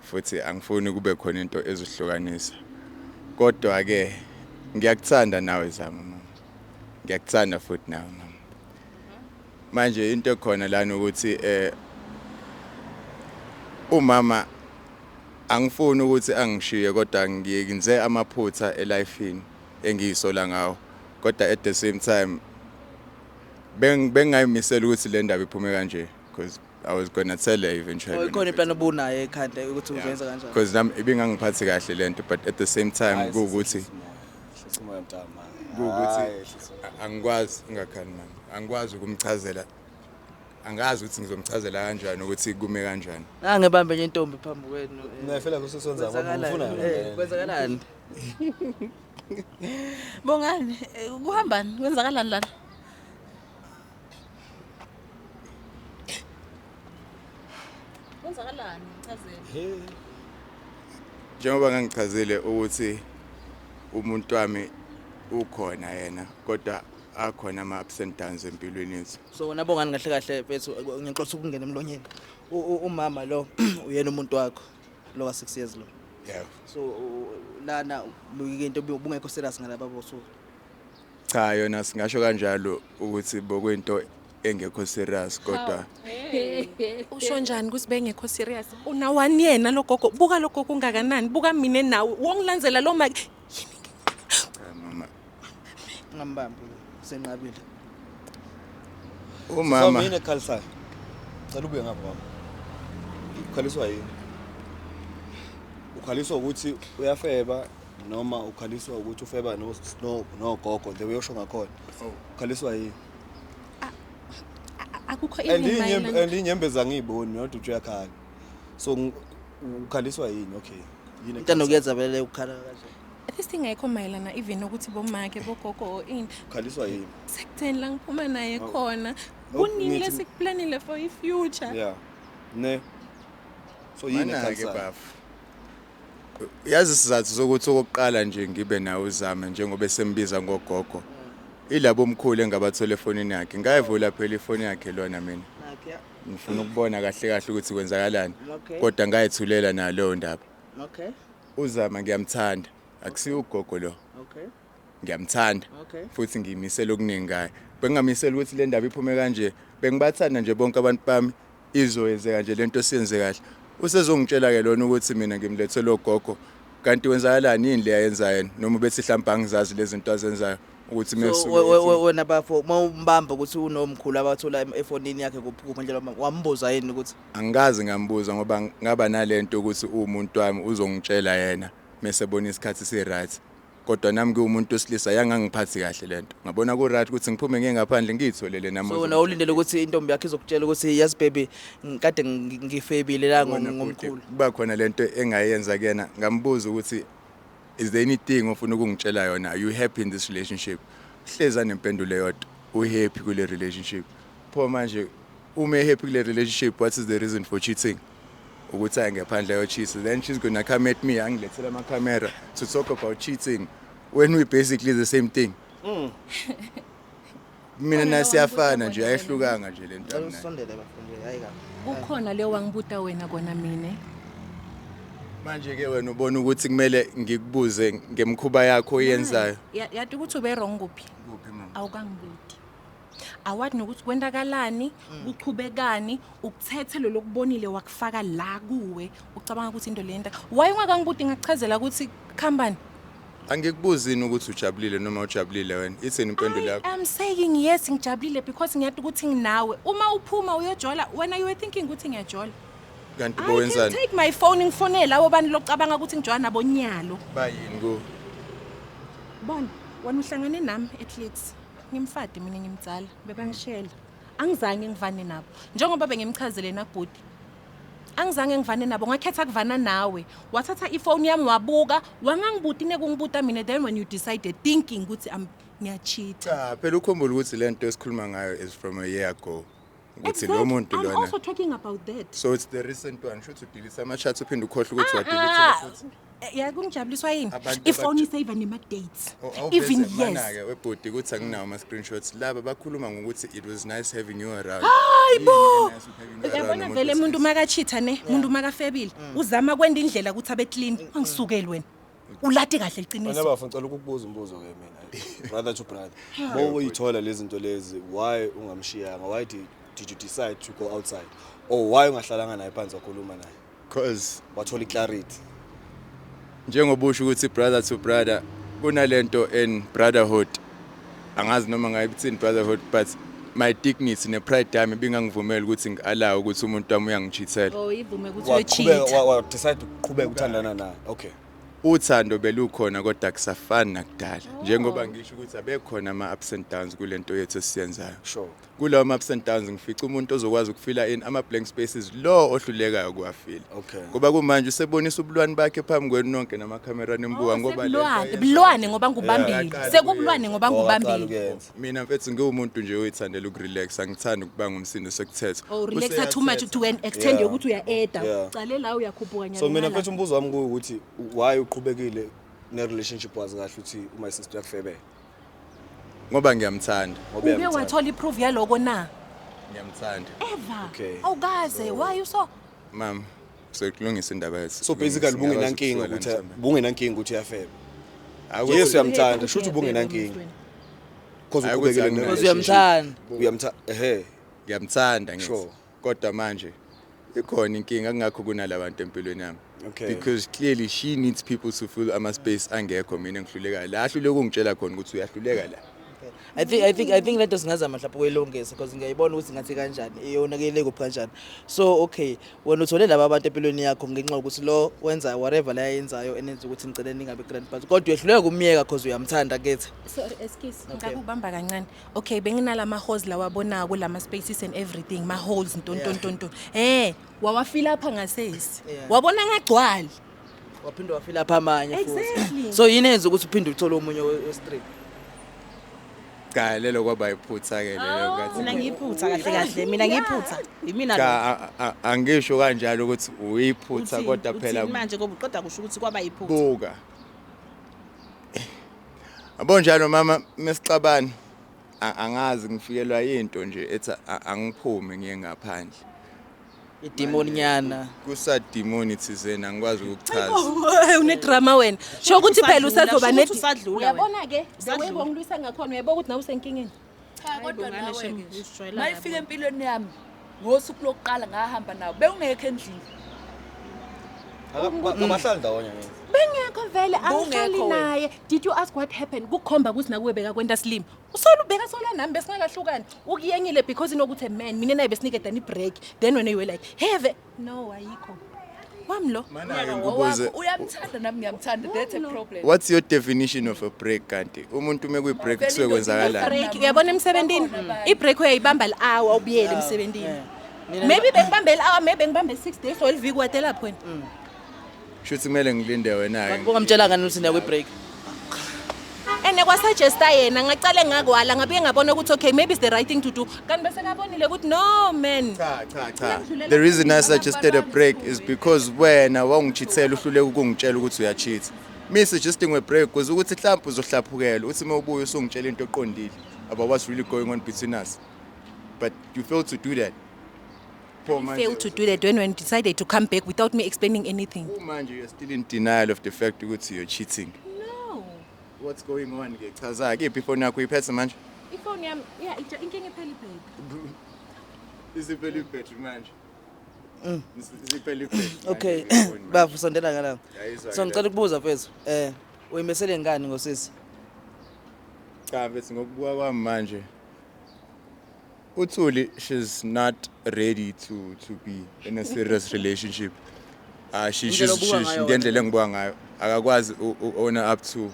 Futhi angifuni kube khona into ezohlukanisa. Kodwa ke ngiyakuthanda nawe Zama mama. Ngiyakuthanda futhi nawe mama. Manje into ekhona lana ukuthi umama angifuni ukuthi angishiye, kodwa ngiyenze amaphutha elifeini engiyisola ngawo. Kodwa at the same time bengayimisela ukuthi le ndaba iphume kanje because I was gonna tell her eventually. Oh, ikhona iplan obunayo ekhanda ukuthi uzoyenza kanjani? Because nami ibingangiphathi kahle lento, but at the same time kuwukuthi Hlisa umoya mntama. kuwukuthi Hayi, hlisa umoya. Angikwazi, ungakhani mama, angikwazi ukumchazela, angazi ukuthi ngizomchazela kanjani ukuthi kume kanjani. Nangebambe enye intombi phambi kwenu. Mina phela kusesonza ngoba Kwenzakalani? ufuna yona. Kwenzakalani? Bongani, kuhambani? Kwenzakalani lana? Kwenzakalani? Ngichazele. Njengoba ngangichazile ukuthi umuntu wami ukhona yena, kodwa akhona ama ups and downs empilweni yethu. So wena Bongani, kahle kahle mfethu, ngixoxa ukungena emlonyeni. Umama lo uyena umuntu wakho lo ka 6 years lo. Yeah. So lana into ubungekho serious ngalaba bosuku. Cha, yona singasho kanjalo ukuthi bokuyinto engekho serious, kodwa Usho njani ukuthi bengekho serious? Una one yena lo gogo, buka lo gogo ungakanani, buka mina nawe, wongilandzela lo maki. Cha mama. Ungambambi, senqabile. Umama Yini ekhalisayo? Cela ubuye ngapha mama. Ukhaliswa yini? Ukhaliswa ukuthi uyafeba noma ukhaliswa ukuthi ufeba no no nogogo, the way osho ngakhona? Ukhaliswa yini? Akukho And even mayelana. And inyembezi angiyiboni mina, kodwa uthi uyakhala. So ukhaliswa yini? Okay. Yini Into ekhalisayo? anokuyenza vele ukukhala kanje. This thing ayikho mayelana even ukuthi bomake bogogo or ini. Ukhaliswa yini? Sekutheni la ngiphuma naye khona. Oh, Kuningi lesikuplanile for i-future. Yeah. Ne. So yini Mana-ke ekhalisayo? bafu. Yazi isizathu sokuthi okokuqala nje ngibe nawe uzame njengoba esembiza ngogogo. Ilabo omkhulu engabathola efonini yakhe. Ngayivula phela ifoni yakhe lona mina. Nakhe. Ngifuna ukubona kahle kahle ukuthi kwenzakalani. Okay. Kodwa ngayithulela naleyo ndaba. Okay. Uzama ngiyamthanda. Akusiyo ugogo lo. Okay. Ngiyamthanda. Okay. Futhi ngiyimisela okuningi ngaye. Bengingamisela ukuthi le ndaba iphume kanje. Bengibathanda nje bonke abantu bami, izoyenzeka nje lento siyenze kahle. Usezongitshela ke lona ukuthi mina ngimlethe lo gogo. Kanti wenzakalani, yini le ayenza yena? Noma bethi mhlawumbe angizazi lezi zinto azenzayo ukuthi So mesuke wena bafo, mawumbamba ukuthi unomkhulu abathola efonini yakhe kuphi kuphi nje, wambuza yini ukuthi Angikaze ngambuza ngoba ngaba nalento ukuthi umuntu wami uzongitshela yena mase bona isikhathi si right. Kodwa nami ngiwumuntu wesilisa, yangangiphathi kahle lento. Ngabona ku right ukuthi ngiphume ngiye ngaphandle ngiyitholele nami. So wena ulindele ukuthi intombi yakho izokutshela ukuthi, "Yes baby, kade ngifebile la Yabona bhuti, ngomkhulu." Kuba khona lento engayenza kuyena, ngambuza ukuthi, "Is there anything ofuna ukungitshela yona? Are you happy in this relationship?" Hleza nempendulo eyodwa, uhappy kule relationship. Pho manje uma happy kule relationship, what is the reason for cheating? Ukuthi aye ngaphandle ayocheat, then she's gonna come at me, angilethela ama-camera to talk about cheating when we basically the same thing. Mina naye siyafana nje, ayihlukanga nje le nto Cela yami naye. usondele bafundi, hayi kabi. Kukhona leyo wangibuta wena kona mina. Manje ke wena ubona ukuthi kumele ngikubuze ngemkhuba yakho oyenzayo? Yathi ukuthi ube wrong kuphi? Kuphi, mama? Awukangibuti, awathi nokuthi kwendakalani, kuchubekani, ukuthethe lo lokubonile wakufaka la kuwe, ucabanga ukuthi into lenta. Why ungakangibuti ngakuchazela ukuthi khambani? Angikubuzini ukuthi ujabulile noma ujabulile wena. Ithini impendulo yakho? I'm saying yes, ngijabulile because ngiyati ukuthi nginawe. Uma uphuma uyojola wena, you were thinking ukuthi ngiyajola. Kanti I can bowenzani? take my phone ngifonele labo bantu locabanga ukuthi ngijola nabo nyalo. Bayini ku? Bona, wena uhlangane nami eClicks. Ngimfade mina, ngimdzala, bebangishela. Angizange ngivane nabo. Njengoba bengimchazele nabhuti. Angizange ngivane nabo, ngakhetha kuvana nawe. Wathatha ifone yami wabuka, wangangibuti nekungibuta mina, then when you decided thinking ukuthi am ngiyacheat. Cha, phela ukhumbule ukuthi lento esikhuluma ngayo is from a year ago. Ukuthi lo muntu I'm lona. also talking about that. So it's the recent one. Shuthi udelete ama chats uphinde ukhohle ukuthi Ah, wadelete futhi. Ya, kungijabuliswa yini? Abantu Ifone isave nema dates. Oh, Even yes. Mana-ke webhodi ukuthi anginawo ama-screenshots, laba bakhuluma ngokuthi it was nice having you around. Hayibo. Yini nice with having you around Uyabona umuntu vele umuntu wesilisa? makachitha ne, umuntu makafebile, uzama kwenda indlela ukuthi abe clean. Angisukeli wena. Ulati kahle Wena iqiniso. bafo, ngicela ukukubuza umbuzo ke mina, brother to brother. Bowuyithola lezi zinto lezi, why ungamshiyanga? Why did you decide to go outside, or why ungahlalanga naye phansi wakhuluma naye? Cause Wathola iclarity. Njengoba usho ukuthi brother to brother, kunalento in brotherhood, angazi noma ngayibithini brotherhood, but my dignity ne-pride yami ibingangivumeli ukuthi ngi-allow ukuthi umuntu wami uyangichithela. Oh, ivume ukuthi Waqhubeka uyocheat. wa decide ukuqhubeka uthandana naye, okay. Uthando belukhona kodwa kusafani nakudala, njengoba ngisho ukuthi abekhona ama-ups and downs kule nto yethu esiyenzayo. Kulawo ma-ups and downs ngifica umuntu ozokwazi ukufila in ama-blank spaces lo ohlulekayo ukuwafila. Ngoba kumanje usebonisa ubulwane bakhe phambi kwenu nonke namakhamera nimbuka, ngoba le nto Sebulwane, ayenzayo- bulwane ngoba ngubambile. Yaqala Sekubulwane ngoba Waqala ngubambile. ukuyenza. Mina mfethu ngiwumuntu nje oyithandela ukurelax, angithandi ukubanga umsindo sekuthethwa. Oh, relaxa too much to an extent yokuthi uya-eda. Ucale la uyakhuphuka So mina nyalo. mfethu, umbuzo wami kuwukuthi why uqhubekile ne-relationship wazi kahle ukuthi my sister uyakufebela? Ngoba ngiyamthanda. Ngoba Uke uyamthanda. wathola iproof yaloko na? Ngiyamthanda. Ever. Okay. Awukaze. Why you so? Mama, sokulungisa indaba yethu. So basically Singakwazi bungenankinga ukusuka la ukuthi mhlawumbe. bungenankinga ukuthi uyafeba? Akuthi- Yes, uyamthanda, shuthi ubungenankinga because Hayi ukuthi uqhubekile anginayo. Because uyamthanda. Uyamthanda, ehe. Ngiyamthanda ngithi. Kodwa manje ikhona inkinga, kungakho kunalabantu empilweni yami. Because clearly she needs people to fill ama space angekho, mina ngihlulekayo la, ahluleka ukungitshela khona ukuthi uyahluleka la. I think lento singazama mhlawumbe ukuyilungisa because ngiyayibona ukuthi ngathi kanjani iyonakele kuphi kanjani. So okay, wena uthole laba abantu empilweni yakho ngenxa yokuthi lo wenza whatever la ayenzayo enenza ukuthi ngicele ningabe grand, but kodwa uyehluleka kumyeka because uyamthanda kithi. Sorry, excuse. Okay. Ngakubamba kancane. Okay, benginalama holes lawa abonako lama spaces and everything, ma holes nton ton ton ton. Wawafila apha ngasesi. Wabona ngagcwali. Waphinde wafila apha amanye futhi. Exactly. So yini enza ukuthi uphinde uthole omunye we-street? Cha, lelo kwaba iphutha ke lelo ngathi. Mina ngiyiphutha kahle kahle, mina ngiyiphutha, imina. Cha, angisho kanjalo ukuthi uyiphutha, kodwa phela Uthini manje, ngoba uqeda kusho ukuthi kwaba yiphutha? Buka, yabo njalo mama, mesixabana angazi ngifikelwa into nje ethi angiphume ngiye ngaphandle. Idemon nyana. Kusadimoni thizeni, angikwazi ukukuchaza. Oh, unedrama wena. Sho ukuthi phela Usadlula, usazoba sho ne ukuthi usadlula wena. Uyabona ke, the way bongilwisa ngakhona, uyabona ukuthi nawe usenkingeni. Cha, kodwa Ngane, nawe shem, ke uzijwayela mayifika empilweni yami ngosuku lokuqala ngahamba nawo, bewungekho endlini. Abahlali ndawonye ngithi. Bengekho vele, angihlali Bungekho wena. naye. Did you ask what happened? Kukhomba ukuthi nakuwe bekakwenta slim. Usola ubheka sola nami besingakahlukani. Ukuyengile because inokuthi man mina naye besinikeda ni break. Then when you were like, "Have no ayikho." Wami lo. Mana-ke ngikubuze, Owakho uyamthanda nami ngiyamthanda, that's a problem. What's your definition of a break kanti? Umuntu uma kuyi-break kusuke kwenzakalani? Break uyabona emsebentini, i-break uyayibamba li-hour ubuyele emsebentini. Maybe bengibambe li-hour, maybe bengibambe 6 days or liviki wate lapho wena. Shuthi kumele ngilinde wena-ke. Ungamtshela ngani ukuthi niya kwi-break? And kwasuggesta yena, ngacale ngakwala, ngabuye ngabona ukuthi okay, maybe it's the right thing to do, kanti bese kabonile ukuthi no man. Cha, cha, cha. The reason I suggested a break is because wena wawungichithela, uhluleka ukungitshela ukuthi uyacheat. Me suggesting a break was ukuthi mhlawumbe uzohlaphukela uthi uma ubuya usungitshela into eqondile about what's really going on between us. But you failed to do that. Pho manje Failed to do that when decided to come back without me explaining anything. Manje you're still in denial of the fact ukuthi you're cheating. No. What's going on ke? Chaza ke, iphi ifoni yakho, uyiphethe manje? Ifoni yami, yeah, inkinga iphela ibheki. Isiphela ibhetri manje. Isiphela ibhetri. Okay, bafu sondela ngala. Yayizwa So ke. ngicela ukubuza mfethu, uyimesele ngani ngosisi? Cha mfethu, ngokubuka kwami manje, uThuli, she's not ready to be in a serious relationship. She Indlela she's obuka she's ngayo. Ngendlela engibuka ngayo, akakwazi own up to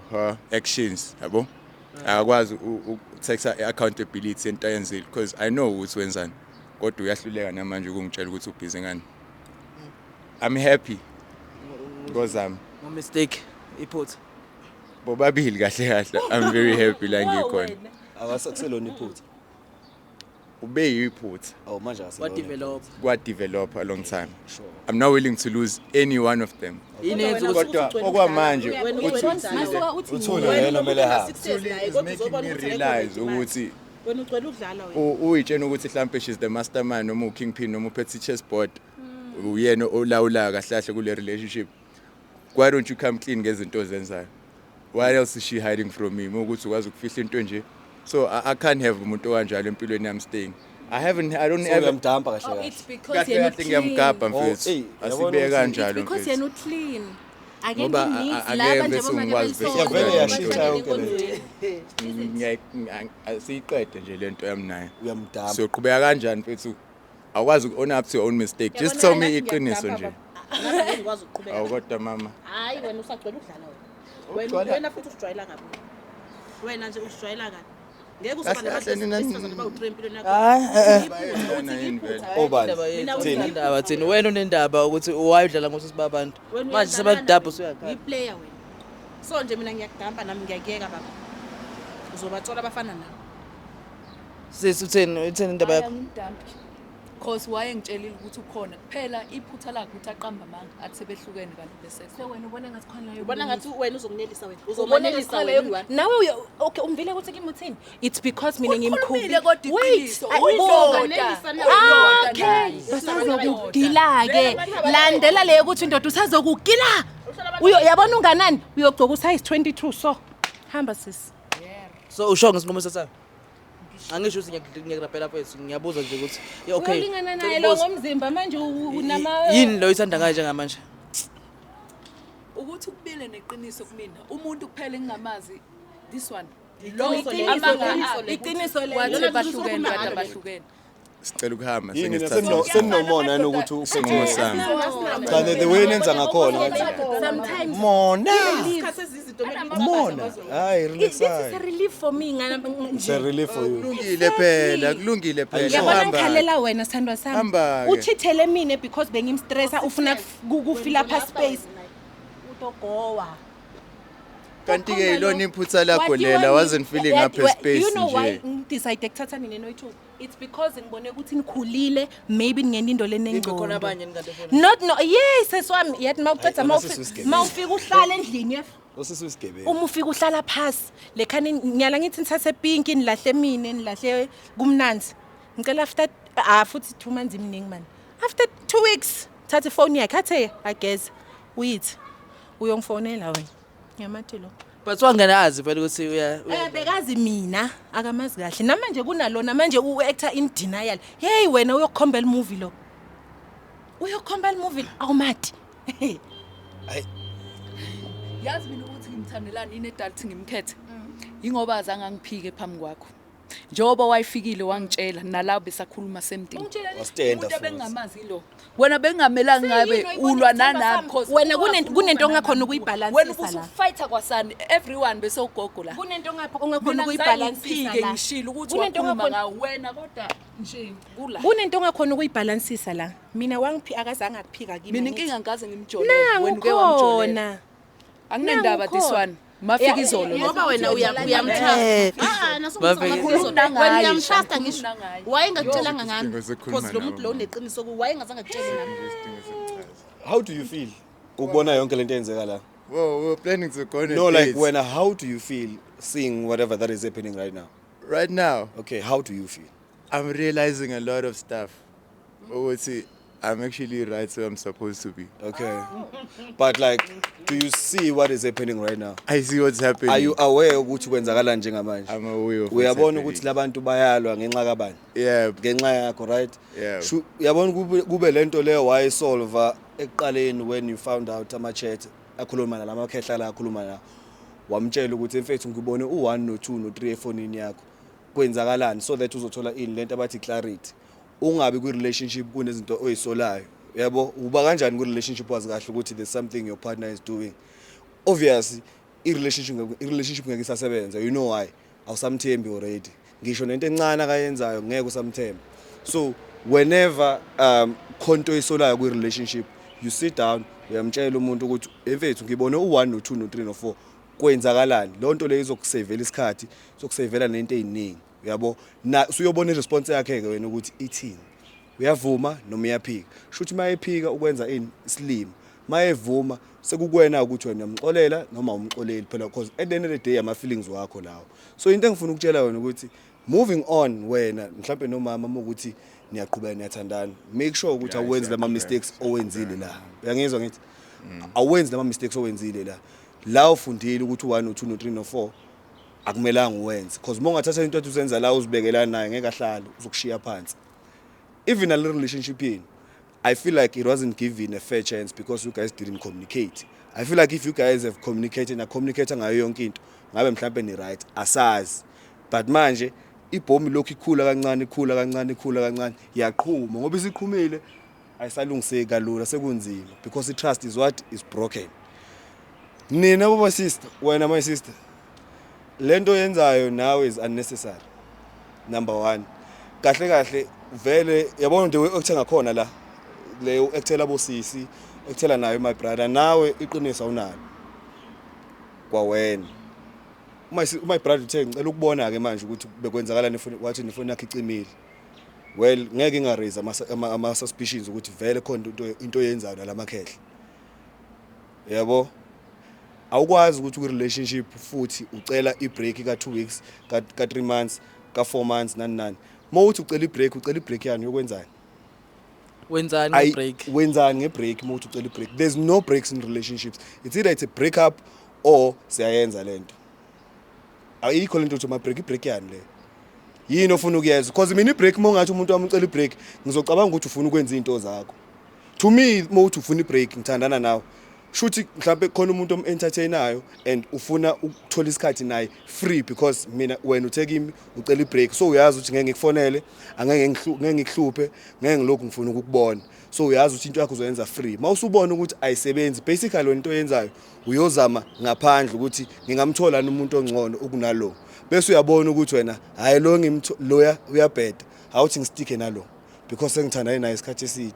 her actions, yabo. Akakwazi ukuthatha accountability into ayenzile because I know ukuthi wenzani. Kodwa uyahluleka namanje ukungitshela ukuthi ubhizi ngani. I'm happy. Ngozami. No mistake, iphutha. Bobabili kahle kahle. I'm very happy la ngikhona. Akasakuselona iphutha. Ube yiphutha. Awu, manje akaselona. What develop? Kwa develop a long time. I'm not willing to lose any one of them. Yini yenza ukuthi Kodwa okwamanje Masuka uthi Uthule yena kumele ahambe. Uthuli is making me realize ukuthi Wena ugcwele ukudlala wena. Uyitshena ukuthi mhlambe she's the mastermind noma ukingpin noma uphethe chessboard, uyena olawula kahle kahle kule relationship. Why don't you come clean ngezinto ozenzayo? What else is she hiding from me? Ukuthi ukwazi ukufihla into nje. So I can't have umuntu okanjalo empilweni yami staying. I haven't, I don't So ever uyamdampa kahle Oh, kahle. it's because Kahle yena kahle ngiyamgabha Oh, mfethu. ey, yabona Asibeke ukuthi- kanjalo because mfethu. yena uclean. Ngoba Akekho needs angeke laba nje bese bomake ngikwazi belisonto. Yavele yashintsha yonke lento. Asiyiqede nje lento yami naye. Uyamdampa. Siyoqhubeka kanjani mfethu? Awukwazi uku-own up to your own mistake. Just tell me iqiniso nje. Nami angeke ngikwazi ukuqhubeka. Awu kodwa mama. Hayi, wena usagcwele ukudlala wena. Ukugcwala- Wena futhi usijwayela kabi. Wena nje usijwayela kabi. Ngeke uzoba Kahle nabantu kahle nina- besifazane bawu-3 empilweni yakho. Hayi, eh, eh. Bayenzana yini vele? Obani? Indaba yethu, Mina thina uthini? indaba thina, wena unendaba ukuthi why udlala ngosisi babantu. Wena Manje uyadlala sebadabha nawe. usuyakhala. Uyi-player wena. So nje mina ngiyakudampa nami, ngiyakuyeka baba. Uzobathola abafana nawe. Sisi, utheni indaba yakho? Angimdampi. Cause wayengitshelile ukuthi ukhona. Kuphela iphutha lakhe ukuthi aqamba amanga athi sebehlukene kanti besekho. So wena ubona ngathi khona leyo Ubona ngathi wena uzokunelisa wena. Ubona Uzomanelisa ngathi wena. leyo nawe okay, umvile ukuthi kimi uthini? It's because mina Ukhulumile ngimkhulu. kodwa iqiniso. Uyindoda. Okay, basazokugila ke. Landela leyo ukuthi indoda usazokugila. Uyo yabona unganani? Uyogcoka usize 22, so. Hamba sisi. So usho ngesinqumo sakho? Angisho ukuthi ngiyakurapela mfethu, ngiyabuza nje ukuthi yeah, okay. Uyolingana naye lo ngomzimba manje unama Yini lo ithanda ngayo njengamanje? Ukuthi ukubile neqiniso kumina. Umuntu kuphela engingamazi, this one. Iqiniso iqiniso lelo. Wathi bahlukene kanti abahlukene. Sicela ukuhamba Yini sengisithatha. seninomona nokuthi Isinqumo sami. Cha, the way nenza ngakhona ngathi Sometimes mona Isikhathi ezizinto kumele mona. Hayi, this is a relaxayo. relief for me ngana It's a nje. relief for you. Kulungile phela, kulungile phela. Yabona Hamba. ngikhalela wena sithandwa sami. Hamba-ke. Uchithele mina because bengimstressa, ufuna kufill up space. Utogowa. Kanti ke ilona iphutha lakho lela, wasn't filling up a space You know why nje. ngidecide ukuthatha nina noyi-two? It's because ngibone ukuthi nikhulile, maybe ningena into Khona lenengqondo. abanye ningabe Not no, yes, seswami, yathi mawuqeda Hayi, mawufika sisi wesigebengu. mawufika uhlala endlini yef. Usisi wesigebengu. Uma ufika uhlala phasi, lekhani ngiyala ngithi nithathe pinki nilahle mina, nilahle kumnanzi. Ngicela after ah futhi 2 months iminingi man. After 2 weeks thatha ifoni yakhe athe ageza. Uyithi uyongifonela wena. Ngiyamathi lo. But wangena azi vele ukuthi uya Bekazi mina akamazi kahle. Namanje kunalona manje u-actor in denial. Hey wena, uyokukhombela movie lo. Uyokukhombela movie awumati. Hayi. Yazi mina ukuthi ngimthandelani yini edala ukuthi ngimkhethe. Yingoba azange angiphike phambi kwakho. Njengoba wayefikile wangitshela nala besakhuluma same thing. Wastenda Umuntu futhi. ebengingamazi lo. Wena bengingamelanga ngabe ulwa nanami cause Wena wakhuluma kunento nanami. ongakhona ukuyibhalansisa Wena la. ubusufighter kwasani everyone bese ugogo la. Kunento ongakhona Mina ukuyibhalansisa ngizange la. ngishilo ukuthi Kunento wakhuluma ongakhona ngawe wena kodwa nje kula. Kunento ongakhona ukuyibhalansisa la. Mina wangiphi akazange akuphika kimi. Mina angithi. inkinga ngikaze ngimjolele Nangu wena uke wamjolela. khona. Anginendaba Nangu this khona. one. Mafika izolo. Ngoba wena uyamtrust. Ah, Khuluma wena ngaye, uyamtrusta Sha, ngisho. khuluma ngaye. Wayengakuthelanga ngami. Isidingo sokukhuluma Because lo muntu nawe, lo mama. uneqiniso kuwe wayengazange akutshele ngami. Isidingo sokuchaza. How do you feel ukubona yonke lento eyenzeka la? Well, we were planning to go on a No, like date. wena, how do you feel seeing whatever that is happening right now? Right now, Okay, how do you feel? I'm realizing a lot of stuff. Ukuthi I'm actually right where I'm supposed to be. Okay. But like, do you see what is happening right now? I see what's happening. Are you aware ukuthi kwenzakalani njengamanje? I'm aware of what's Uyabona happening. ukuthi labantu bayalwa ngenxa kabani? Yeah. Ngenxa yakho, right? Yeah. Uyabona kube lento leyo wayisolva ekuqaleni when you found out ama chat akhuluma nalamakhehla la akhuluma la. Wamtshela ukuthi mfethu ngibone u1 no2 no3 efonini yakho. Kwenzakalani so that uzothola ini lento abathi clarity. Ungabi kwi relationship kunezinto oyisolayo. Yabo, uba kanjani kwi relationship wazi kahle ukuthi there's something your partner is doing. Obviously i-relationship ngeke isasebenza, you know why? Awusamthembi already. Ngisho nento encane akayenzayo ngeke usamthemba. So whenever khonto oyisolayo kwi-relationship, you sit down, uyamtshela umuntu ukuthi emfethu ngibone u1 no2 no3 no4 kwenzakalani. Loo nto leyo izokusevela isikhathi, izokusevela nento ey'ningi, uyabo. Na usuyobona i-response yakhe-ke wena ukuthi ithini, uyavuma noma uyaphika. Shuthi uma ephika ukwenza ini isilima, uma evuma sekukuwena ukuthi wena uyamxolela noma awumxoleli phela, because at the end of the day ama-feelings wakho lawo. So into engifuna ukutshela wena ukuthi moving on wena mhlampe nomama uma ukuthi niyaqhubeka niyathandana, make sure ukuthi Yeah, awenzi lama siyaqhubeka, mistakes owenzile la. Uyangizwa ngithi awenzi lama mistakes owenzile la. La ufundile ukuthi u1 no2 no3 no4 akumelanga uwenze, because uma ungathatha into ethi uzenza la uzibekela naye ngeke ahlale, uzokushiya phansi. Even nale relationship yenu, I feel like it wasn't given a fair chance because you guys didn't communicate. I feel like if you guys have communicated na communicate ngayo yonke into, ngabe mhlambe ni right, asazi. But manje ibhomu lokhu ikhula kancane, ikhula kancane, ikhula kancane, yaqhuma. Ngoba isiqhumile ayisalungiseki kalula, sekunzima because i trust is what is broken. Nina baba sister, wena my sister, lento yenzayo now is unnecessary. Number 1, kahle kahle vele yabona nje okuthenga khona la le ekuthela bosisi, ekuthela nayo my brother, nawe iqiniso awunalo kwawena. My brother uthe ngicela ukubona ke manje ukuthi bekwenzakalani efoni, wathi nefoni yakhe icimile. Well, ngeke inga-raise ama suspicions ukuthi vele khona into oyenzayo nalamakhehla. Yabo, awukwazi ukuthi ku relationship futhi ucela i-break ka 2 weeks, ka 3 months, ka 4 months, nani nani. Mawuthi ucela i-break, ucela i-break yani yokwenzani? Wenzani nge-break? Wenzani nge-break mawuthi ucela i-break? There's no breaks in relationships. It's either it's a break up or siyayenza lento. Ayikho lento ukuthi ama-break, i-break yani le yini ofuna ukuyenza? Because mina i-break, uma ungathi umuntu wami ucela i-break, ngizocabanga ukuthi ufuna ukwenza iy'nto zakho. To me, uma uthi ufuna i-break ngithandana nawe, shuthi mhlampe khona umuntu om-entertainayo and ufuna ukuthola isikhathi naye free, because mina wena uthe kimi ucela i-break, so uyazi ukuthi ngeke ngikufonele, angeke ngeke ngikuhluphe, ngeke ngilokhu ngifuna ukukubona, so uyazi ukuthi into yakho uzoyenza free. Uma usubona ukuthi ayisebenzi, basically wena into oyenzayo uyozama ngaphandle ukuthi ngingamthola umuntu ongcono ukunalo, bese uyabona ukuthi wena hayi lo loya uyabheda, awuthi ngisticke nalo because sengithandane naye isikhathi eside.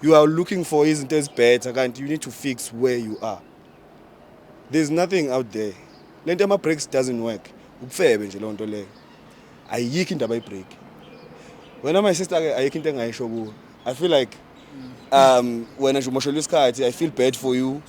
You are looking for izinto ezibetter, kanti you need to fix where you are. There's nothing out there. Lento yama breaks doesn't work, ubufebe nje lonto leyo, ayikho indaba ye-break. Wena my sister ke, ayikho into engayisho kuwe. I feel like wena nje umoshelwe isikhathi. I feel bad for you.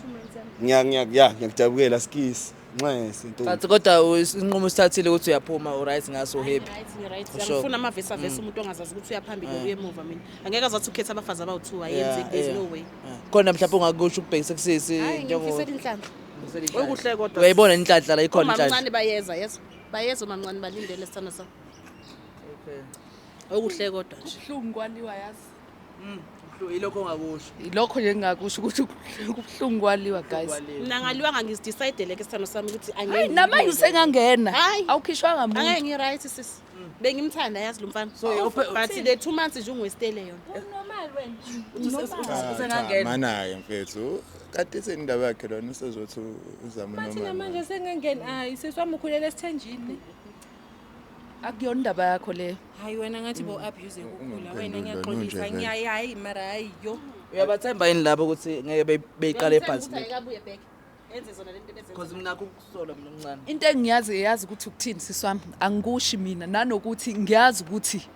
Ngiya ngiya ya ngiyakudabukela skis, nxese ntombi. But kodwa isinqumo usithathile ukuthi uyaphuma, u-right ngaso, happy? Right, right. Sure. Ngifuna amavesi avesi umuntu ongazazi ukuthi uyaphambili uye emuva. Mina angeke azathi ukhetha abafazi abawu-2, ayenzeki, there's no way. Khona mhlawumbe ungakusho ukubhekisa kusisi? Hayi, ngimfisela inhlanhla. Okuhle kodwa. Uyayibona inhlanhla la, ikhona inhlanhla. Omamncane bayeza, yezo bayeza omamncane, balindele sithando sami. Okuhle kodwa nje. Kubuhlungu kwaliwa, yazi. Yilokho ongakusho? Ilokho nje engingakusho ukuthi kubuhlungu kwaliwa, guys. Mina ngaliwanga, ngizidecide ke sithando sami ukuthi angeke Hayi, namanje usengangena. Hayi. Awukhishwanga muntu. Angeke, ngi-right sisi. Bengimthanda yazi lo mfana. So, But the 2 months nje ungiwastele yona. Unormal wena. Usengangena. Mana-ke mfethu kade isendaba yakhe lona usezothi uzama Bathi noma namanje sengangena hayi seswami ukhulela esithenjini. Akuyona indaba yakho leyo. Hayi wena ngathi bo abuse ukukhula wena Ungamphenduli lona, unje ngiyaxolisa vele. ngiyayi hayi mara hayi yo. Uyabathemba yini labo ukuthi ngeke beyiqale phansi le? Ayikabuye back. Enze zona lento ebezenza. Because mina nakho ukusola mina omncane. Into engiyazi yazi ukuthi ukuthini sisi wami, angikushi mina nanokuthi ngiyazi ukuthi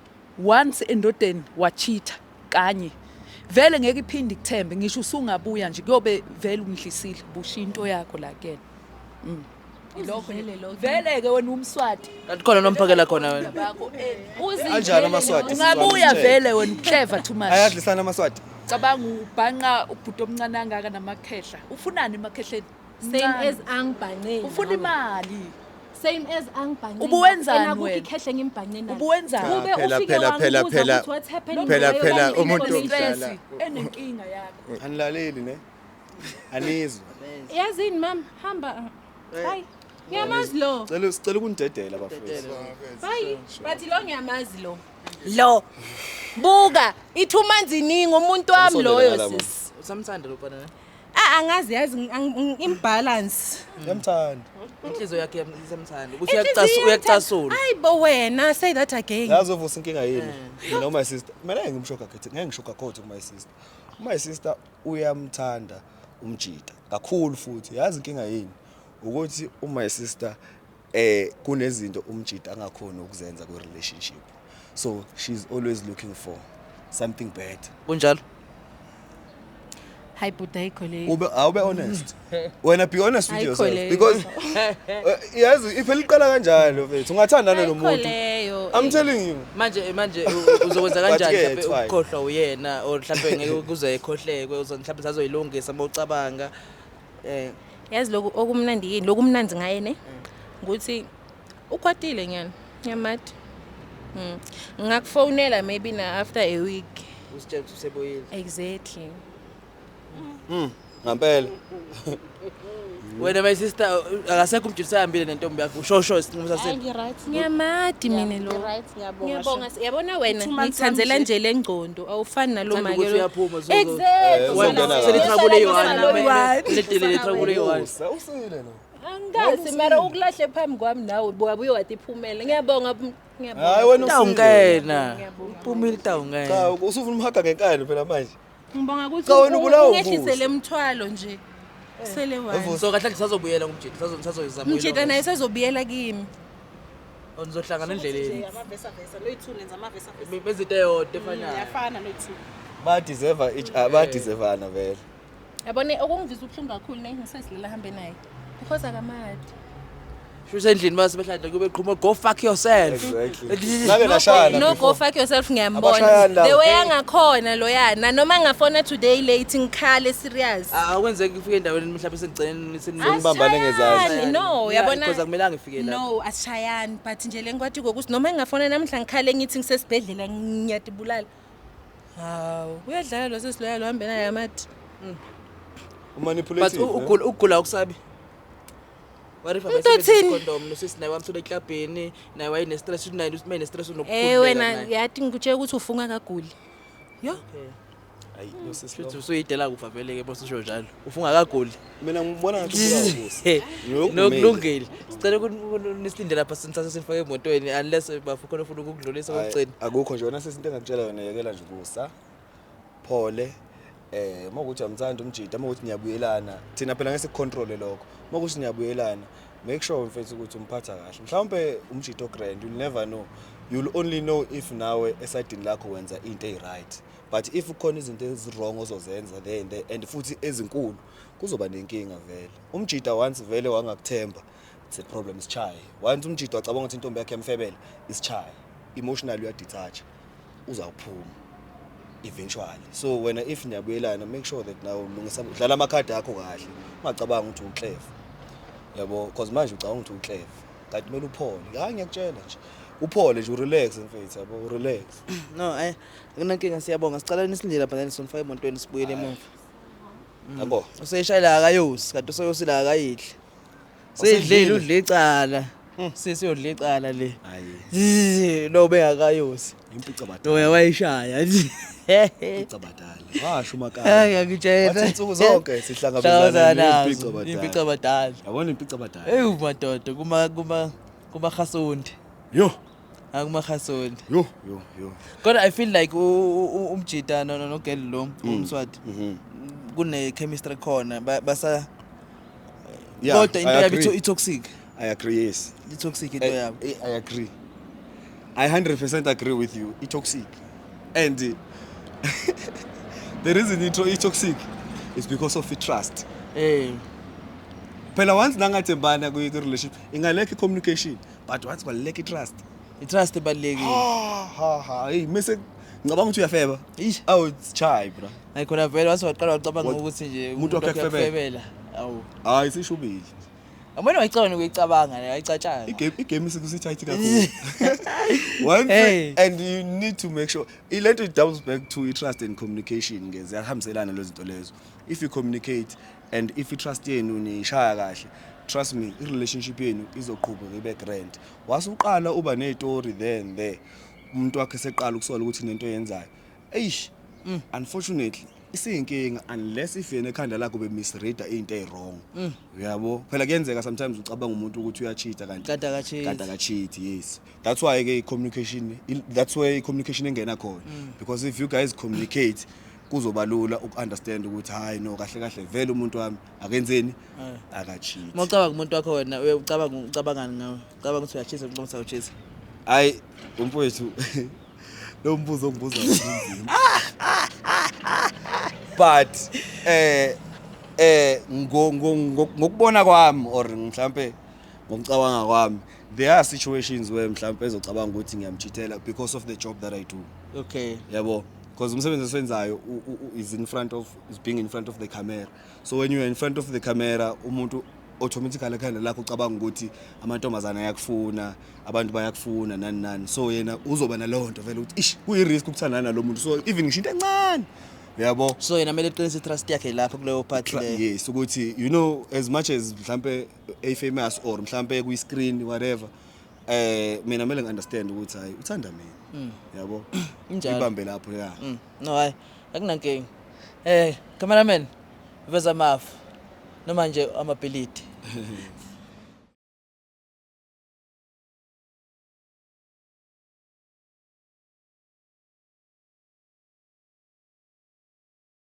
once endodeni wachitha kanye vele ngeke iphinde ikuthembe, ngisho usungabuya nje kuyobe vele ungidlisile bushiya into yakho la kuyena. Ilokho Uzidlele lo. Vele ke wena umswati. Kanti khona nomphakela khona wena. Bakho Anjani amaSwati? Ungabuya vele wena uclever too much. Ayadlisana amaSwati. Cabanga ubhanqa ubhuti omncane angaka namakhehla. Ufunani emakhehleni? Same Mncane. as angibhanqe. Ufuna imali. Same as angibhanqe. Ubuwenzani Ena kukho wena? ikhehle ngimbhanqe nalo. Ubuwenzani? Kube Phela, ufike phela, phela, wangibuza phela. ukuthi what's happening Phela, ngayo phela, yonke umuntu information. omdala. Enenkinga yakho. Anilaleli ne? Anizwa. Yazini mama hamba. Hayi. Ngiyamazi lo. Cela sicela ukunidedela bafethu. Hayi, but lo ngiyamazi lo. Lo. Buka, i2 months iningi umuntu wami Awusondele loyo ngalabo. sis. Usamthanda lo mfana ne? Ah angazi yazi imbalance. Ngiyamthanda. Inhliziyo yakhe isamthanda. Ukuthi uyacasula. Hayi bo wena, say that again. Yazi uvusa inkinga yini? Mina my sister, mina ngeke ngimshoka khethe, ngeke ngishoka khothe ku my sister. My sister uyamthanda umjita kakhulu futhi. Yazi inkinga yini? Ukuthi my sister kunezinto umjita angakhona ukuzenza ku relationship. So she's always looking for something better. Kunjalo. Hayi buda ayikho leyo. Ube awube honest. Wena be honest with Ayikho yourself leyo. because yazi iphela iqala kanjalo mfethu. Ungathandana Ayikho nomuntu. leyo. I'm telling you. Manje uzokwenza But kanjani ke, mhlawumbe it's fine. ukukhohlwa uyena or mhlawumbe ngeke kuze ekhohlekwe uzo mhlawumbe sazoyilungisa mawucabanga Yazi lokhu okumnandi yini? Lokumnandi ngaye ne? Ukuthi ukwatile nyana. Ngiyamati. Ngakufonela maybe na after a week. Usitshela ukuthi usebuyile. Exactly. Ngempela. Wena my sister akasekho umjita usahambile nentombi yakho ushosho isinqumo Hayi sasini. ngi right. Ngiyamati mina lo. Ngi right ngiyabonga. Ngiyabonga. Yabona wena Two months ngithanzela wami nje lengcondo awufani nalo Thanda make ukuthi lo. uyaphuma, Exactly. Uzongena kahle. Sele-trouble eyi-one. Sele-trouble Ledele le-trouble eyi-one. Usa usile lo. Angikazi mara ukulahle phambi kwami nawe buyabuye wathi iphumele. Ngiyabonga ngiyabonga. Hayi wena usile. Tawungena. Uphumile tawungena. Cha usufuna umhaga ngenkani phela manje. Ngibonga ukuthi Cha, wena ubulawa ungehlisele emthwalo nje. Sele wani. So kahle kahle sazobuyela kumjita sazoyizama. Umjita naye sezobuyela kimi. Nizohlangana endleleni. Amavesa vesa loyi2 nenza amavesa vesa. Bezinto eyodwa efanayo. Iyafana loyi2. Ba deserve each ba deservana vele. Yabona okungivisa ubuhlungu kakhulu ne ngisesilela hambe naye. Because akamadi. Shuthi endlini mase behlala kube qhuma go fuck yourself. Exactly. Nake nashayana. No go before. fuck yourself ngiyambona. Abashayani labo. The way angakhona loyana noma ngafona today late ngikhale serious. Akwenzeki ufike endaweni mhlawumbe sengigcine Senibambane ngezandla. Asishayani, No, yabona. Because akumelanga ngifike lapho. No, asishayani but nje lenkwati kokuthi noma ngingafona namhla ngikhale ngithi ngisesibhedlela ngiyadibulala. Hawu, uyadlala lo sesiloya lo hambe naye amathi. But Umanipulative. ukugula akusabi. What if Umuntu othini? condom nosisi naye wamthola eklabhini naye wayene stress naye usimene stress Eh wena yathi ngikutshela ukuthi ufunga kaguli. Yo, Hayi lo sisi. lo. Futhi usuyidela kufa vele ke boss usho njalo. Ufunga kaguli. Mina ngibona ngathi ubulawa ukusa. Nokulungile. Sicela ukuthi nisilinde lapha sinithathe sinifake emotweni unless bafu khona ufuna ukukudlulisa Hayi, kokugcina. Akukho nje wena sisi into engakutshela yona yekela nje ukusa. Phole. Mawukuthi uyamthanda umjita, mawukuthi niyabuyelana. Thina phela ngeke sikucontrol lokho. Mawukuthi niyabuyelana, make sure mfethu ukuthi umphatha kahle. Mhlawumbe umjita o grand, you'll never know. You'll only know if nawe esayidini lakho wenza into eyi-right. But if kukhona izinto ezi-wrong ozozenza there and there and futhi ezinkulu kuzoba nenkinga vele. Umjita once vele wangakuthemba, it's a problem isichaye. Once umjita wacabanga ukuthi intombi yakhe yamfebela, isichaye. Emotionally uyadetach. Uzawuphuma eventually. So wena if niyabuyelana make sure that nawe ulungisa udlala amakhadi akho kahle. Ungacabanga ukuthi uclever. Yabo, because manje ucabanga ukuthi uclever. Kanti kumele uphole. Hayi ngiyakutshela nje. Uphole nje urelax mfethu yabo, urelax. No, akunankinga siyabonga. Sicela nisilinde lapha then sonifake emotweni sibuyele emuva. Yabo. Useyishayela akayosi kanti useyosila akayidli. Seyidlile udle icala. Sesiyodla icala le. Hayi. Lo bengakayosi. Impica badala. Lo wayishaya. Impica badala. Washo umakaya. Hayi ngiyakutshela. Wathi insuku zonke sihlangabezana nempica badala. Impica badala. Yabona impica badala. Ewu madoda kuma kuma khasundi. Yo. Akuma khasundi. Yo yo yo. Kodwa I feel like umjita no no girl lo umswati. Kune chemistry khona basa Yeah, kodwa into I yabo agree. i toxic. I agree, yes. I toxic into yabo. I agree. I 100% agree with you. It's toxic. And the reason it's toxic is because of the trust. Eh. Phela once nangathembana kwi relationship ingalekho communication, but once kwalekho trust. I trust ibalulekile. Ha ha ha. Hey, mase ngicabanga ukuthi uyafeba. Eish. Awu it's chai bro. Hayi khona vele wathi waqala wacabanga What? ukuthi nje Umuntu wakhe akufebela. akufebela. Awu. Hayi sishubile. Yabona wayicabanga nokuyicabanga le ayicatshanga. Igame isikusi-tight kakhulu. One Hey. thing, and you need to make sure ilento it doubles back to i-trust and communication ke ziyahambiselana lezo zinto lezo. If you communicate and if i-trust yenu niyishaya kahle, trust me, i-relationship yenu izoqhubeka ibe grand. Wasuqala uba nezitori then there umuntu wakhe seqala ukusola ukuthi nento yenzayo. Eish, unfortunately isiyinkinga unless if yena ekhanda lakho be-misreada into eyi-wrong. Uyabo? Phela kuyenzeka sometimes ucabanga umuntu ukuthi uyacheata kanti Kanti akacheati. Kanti akacheat, yes. That's why ke communication, that's where communication engena khona. Because if you guys communicate kuzoba lula uku-understand ukuthi hayi no kahle kahle vele umuntu wami akenzeni akacheat. Uma ucabanga umuntu wakho wena uye ucabanga ucabangani ngawe? Ucabanga ukuthi uyachisa ucabanga ukuthi awuchisi. Hayi umfowethu lo mbuzo ongibuza unzima. But ngokubona kwami or mhlambe ngokucabanga kwami there are situations where mhlambe ezocabanga ukuthi ngiyamcheatela because of the job that I do. Okay. Yabo, because umsebenzi esiwenzayo is in front of is being in front of the camera. So when you are in front of the camera umuntu automatically ekhanda lakho ucabanga ukuthi amantombazana ayakufuna, abantu bayakufuna nani nani. So yena uzoba naleyo nto vele ukuthi ish kuyi-risk ukuthandana nalo muntu. So even ngisho into encane. Uyabo? So yena kumele eqinise i-trust yakhe lapho kuleyo part leyo. Yes, ukuthi you know as much as mhlambe a famous or mhlambe kwi screen whatever mina kumele ngi-understand ukuthi hayi uthanda mina. Yabo? Injalo. Ibambe lapho ya. No hayi akunankinga. Cameraman veza amafu noma nje amabhilidi.